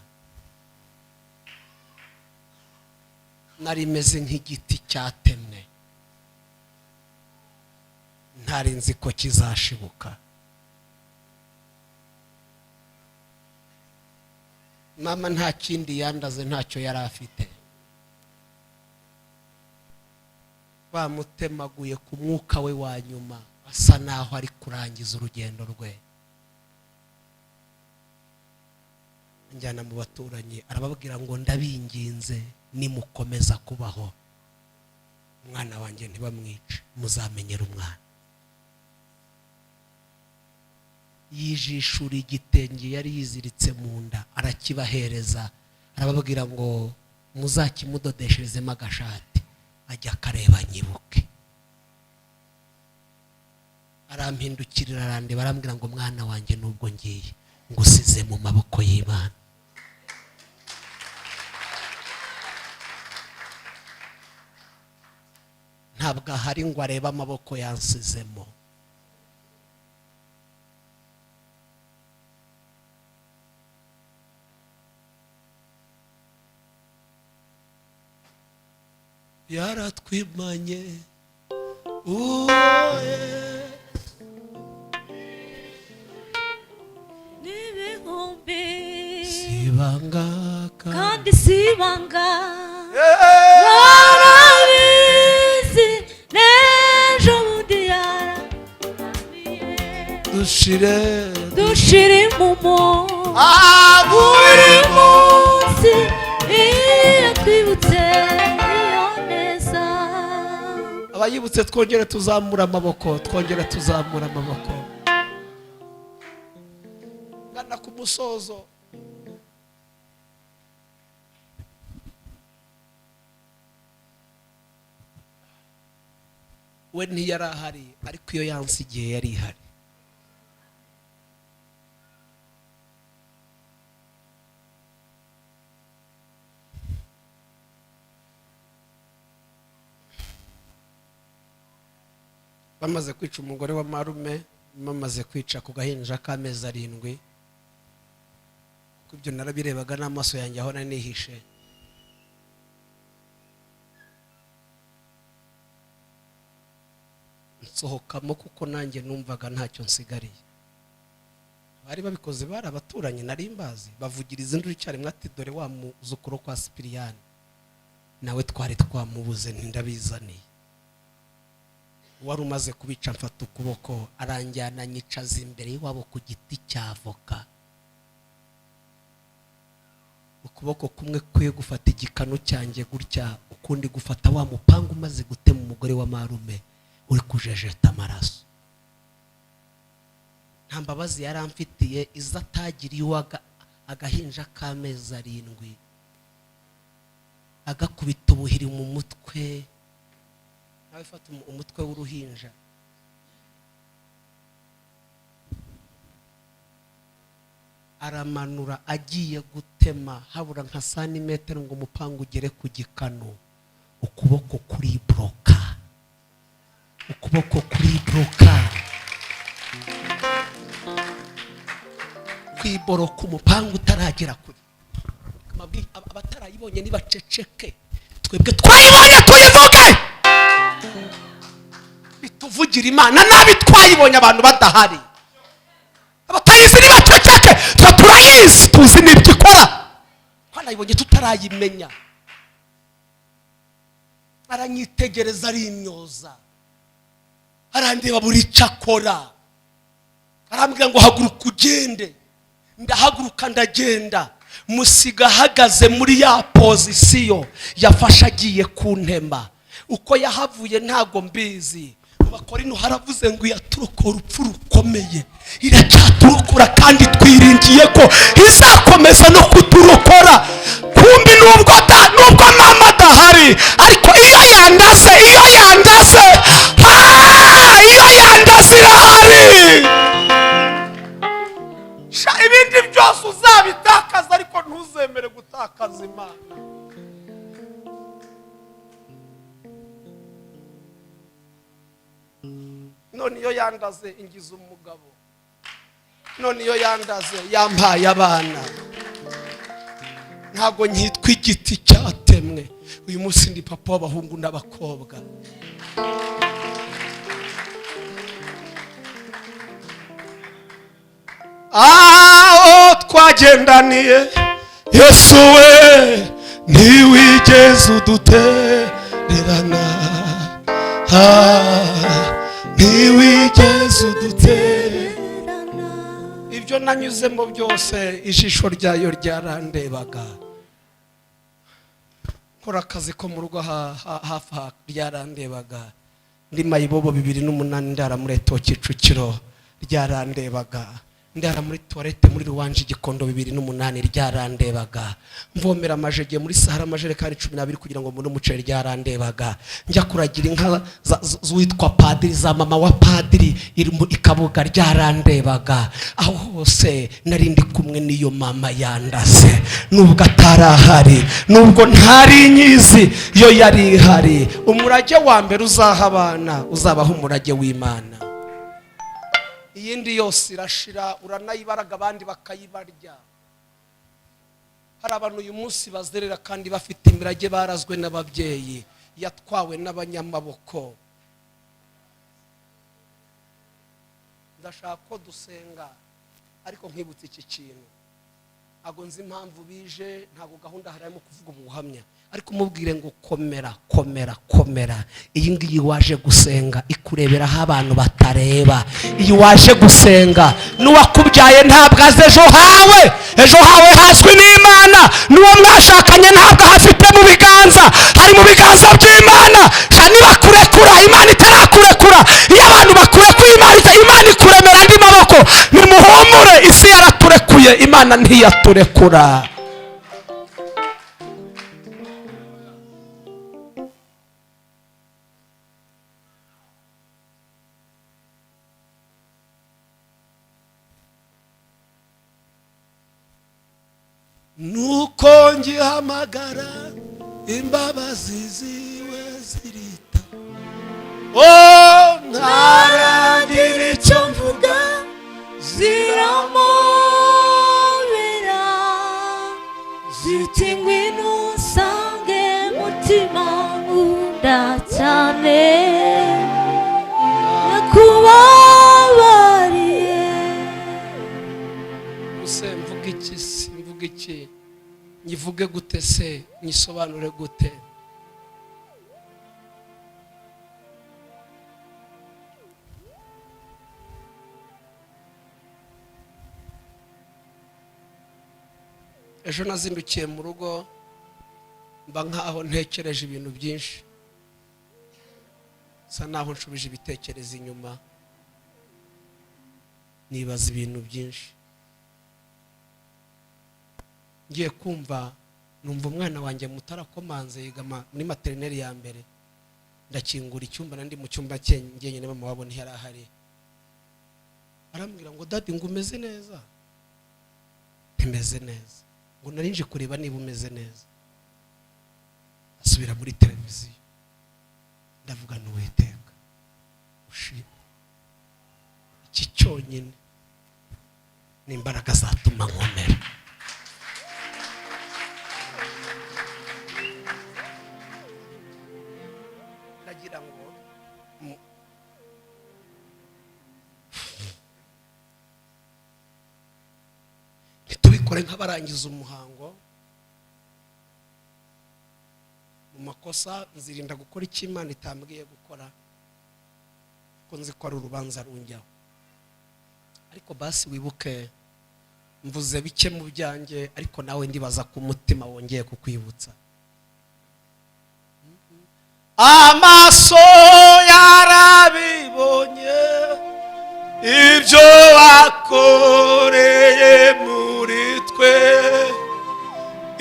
Nari meze nk'igiti cyatemwe, ntari nzi ko kizashibuka. Mama nta kindi yandaze, ntacyo yari afite. Bamutemaguye ku mwuka we wa nyuma, asa naho ari kurangiza urugendo rwe. Njyana mu baturanyi, arababwira ngo: "Ndabinginze, nimukomeza kubaho, umwana wanjye ntibamwice, muzamenyera umwana." Yijishura igitenge yari yiziritse mu nda, arakibahereza, arababwira ngo muzakimudodesherezemo agashati ajya akareba nyibuke. Arampindukirira, arandeba, arambwira ngo: "Mwana wanjye, nubwo ngiye, ngusize mu maboko y'Imana." Ntabwo ahari ngo arebe amaboko yansizemo. Yaratwimanye uwoye.
N'ibihumbi.
Sibanga.
Kandi si ibanga, barabizi n'ejo bundi yaramiye.
Dushire.
Dushire imumo
buri
buri munsi iyo twibutse iyo neza.
Abayibutse, twongere tuzamura amaboko, twongere tuzamura amaboko. Ngana ku musozo. We ntiyari ahari, ariko iyo yansigiye yari ihari. Bamaze kwica umugore wa marume, bamaze kwica ku gahinja k'amezi 7, kuko ibyo narabirebaga n'amaso yanjye aho nari nihishe. Nsohokamo kuko nanjye numvaga ntacyo nsigariye. Bari babikoze bari abaturanyi nari mbazi, bavugiriza induru icyarimwe ati: "Dore wa muzukuru kwa Sipiriyani nawe twari twamubuze, ntindabizaniye." Wari umaze kubica mfata ukuboko, aranjyana, nyicaza imbere y'iwabo ku giti cya avoka. Ukuboko kumwe kwe gufata igikanu cyanjye gutya, ukundi gufata wa mupanga umaze gutema umugore wa marume uri kujejeta amaraso. Nta mbabazi yari amfitiye, izo atagiriye agahinja k'amezi 7, agakubita ubuhiri mu mutwe. Nawe fata umutwe w'uruhinja. Aramanura agiye gutema, habura nka santimetero ngo umupanga ugere ku gikanu, ukuboko kuri broka, ukuboko kuri broka, kwiboroka umupanga utaragera kure. Abatarayibonye nibaceceke, twebwe twayibonye tuyivuge, bituvugira Imana nabi twayibonye abantu badahari. Abatayizi nibaceceke, twe turayizi, tuzi n'ibyo ikora, twanayibonye tutarayimenya. Aranyitegereza arimyoza, arandeba buri icyo akora, arambwira ngo haguruka ugende. Ndahaguruka ndagenda, musiga ahagaze muri ya pozisiyo yafashe agiye kuntema. Uko yahavuye ntago mbizi. Mu Bakorinto haravuze ngo yaturokora urupfu rukomeye, iracyaturokora kandi twiringiye ko izakomeza no kuturokora. Kumbi nubwo mama adahari, ariko iyo yandaze, iyo yandaze, iyo yandaze irahari. Sha, ibindi byose uzabitakaza, ariko ntuzemere gutakaza Imana. None iyo yandaze ingize umugabo, none iyo yandaze yampaye abana, ntabwo nkitwa igiti cyatemwe. Uyu munsi ndi papa w'abahungu n'abakobwa. Aho twagendaniye Yesu we ntiwigeze udutererana, ntiwigeze udutererana. Ibyo nanyuzemo byose ijisho ryayo ryarandebaga. Nkora akazi ko mu rugo hafi aha ryarandebaga. Ndi mayibobo 2008 ndara muri Eto Kicukiro ryarandebaga. Ndara muri toilette muri Ruwanje Igikondo 2008 ryarandebaga. Mvomera amajege muri Sahara amajerekani 12 kugira ngo mbone umuceri ryarandebaga. Njya kuragira inka z'uwitwa padiri za mama wa padiri iri mu Ikabuga ryarandebaga. Aho hose nari ndi kumwe n'iyo mama yandaze, nubwo atarahari, nubwo ntari nyizi, yo yari ihari. Umurage wa mbere uzaha abana uzabaho umurage w'Imana. Iyindi yose irashira, uranayibaraga abandi bakayibarya. Hari abantu uyu munsi bazerera kandi bafite imirage barazwe n'ababyeyi, yatwawe n'abanyamaboko. Ndashaka ko dusenga, ariko nkwibutsa iki kintu. Ntabwo nzi impamvu bije, ntabwo gahunda harimo kuvuga ubuhamya, ariko umubwire ngo komera, komera, komera. Iyi ngiyi waje gusenga ikureberaho abantu batareba. Iyi waje gusenga n'uwakubyaye ntabwo azi ejo hawe, ejo hawe hazwi n'Imana. N'uwo mwashakanye ntabwo ahafite mu biganza, hari mu biganza by'Imana. Sha nibakurekura, Imana itarakurekura. Iyo abantu bakurekuye, Imana ikuremera andi maboko. Nimuhumure, isi yaraturekuye, Imana ntiyaturekura. Nuko ngihamagara imbabazi ziwe zirita, oh ntaragira icyo mvuga
ziramobera, ziti ngwino usange mutima nkunda cyane, nakubabariye.
Use mvuga iki se, mvuga iki, nyivuge gute se, nyisobanure gute? Ejo nazindukiye mu rugo, mba nkaho ntekereje ibintu byinshi, sa naho nshubije ibitekerezo inyuma, nibaza ibintu byinshi. Ngiye kumva numva umwana wanjye muto arakomanze, yiga muri maternelle ya mbere. Ndakingura icyumba, nandi mu cyumba cye njyenyine, mama wabo ntiyari ahari. Arambwira ngo: "Daddy," ngo, "umeze neza?" "Ntimeze neza." Ngo: "Nari nje kureba niba umeze neza." Asubira muri televiziyo. Ndavuga: "N'Uwiteka ushimwe, iki cyonyine ni imbaraga zatuma nkomera." Ndagira ngo ntitubikore nk'abarangiza umuhango. Mu makosa nzirinda gukora icyo Imana itambwiye gukora, kuko nzi ko ari urubanza runjyaho. Ariko basi wibuke, mvuze bike mu byanjye, ariko nawe ndibaza ku mutima wongeye kukwibutsa. Amaso yarabibonye ibyo wakoreye muri twe,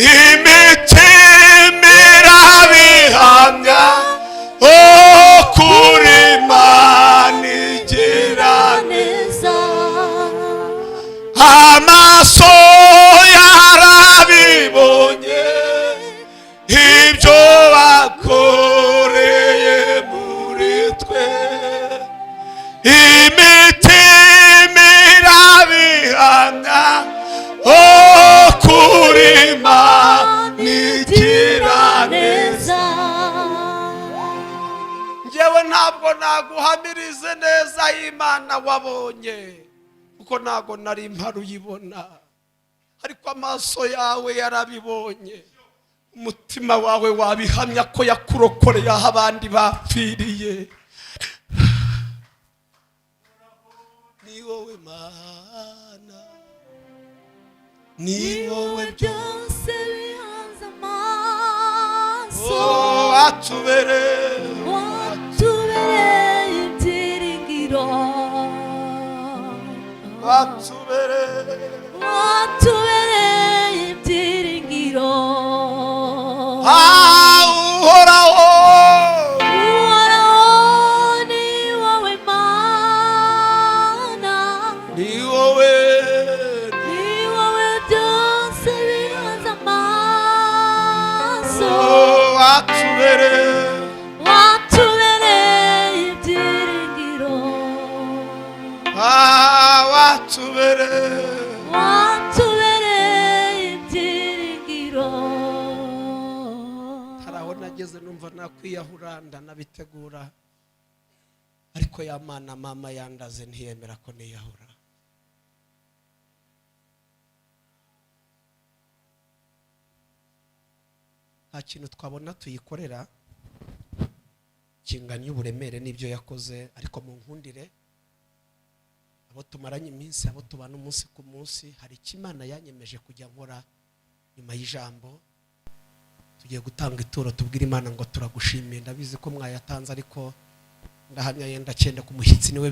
imitima irabihamya, kuri Imana igira
neza.
Amaso yarabibonye ibyo bakoreye muri twe, imitima irabihamya, kuri Imana igira neza.
Neza.
Njyewe ntabwo naguhamirize neza y'Imana wabonye, kuko ntabwo nari mpari uyibona, ariko amaso yawe yarabibonye, umutima wawe wabihamya ko yakurokoreye aho abandi bapfiriye. Ni wowe Mana, ni
ni
wowe
wowe byose bihanze amaso.
Oh, watubereye
Watubereye ibyiringiro.
Watubereye
Watubereye ibyiringiro.
Ah, Uhoraho.
Uhoraho, ni wowe Mana.
Ni wowe.
Ni wowe byose bihanze amaso.
Oh, watubereye
Watubereye ibyiringiro.
Ah, watubereye
Watubereye ibyiringiro.
Hari aho nageze numva nakwiyahura, ndanabitegura, ariko ya Mana mama yandaze ntiyemera ko niyahura. Nta kintu twabona tuyikorera kinganya uburemere n'ibyo yakoze, ariko mu nkundire, abo tumaranye iminsi, abo tubana umunsi ku munsi, hari icyo Imana yanyemeje kujya nkora nyuma y'ijambo. Tugiye gutanga ituro, tubwire Imana ngo turagushimiye. Ndabizi ko mwayatanze, ariko ndahamya yenda cyenda ku mushyitsi niwe.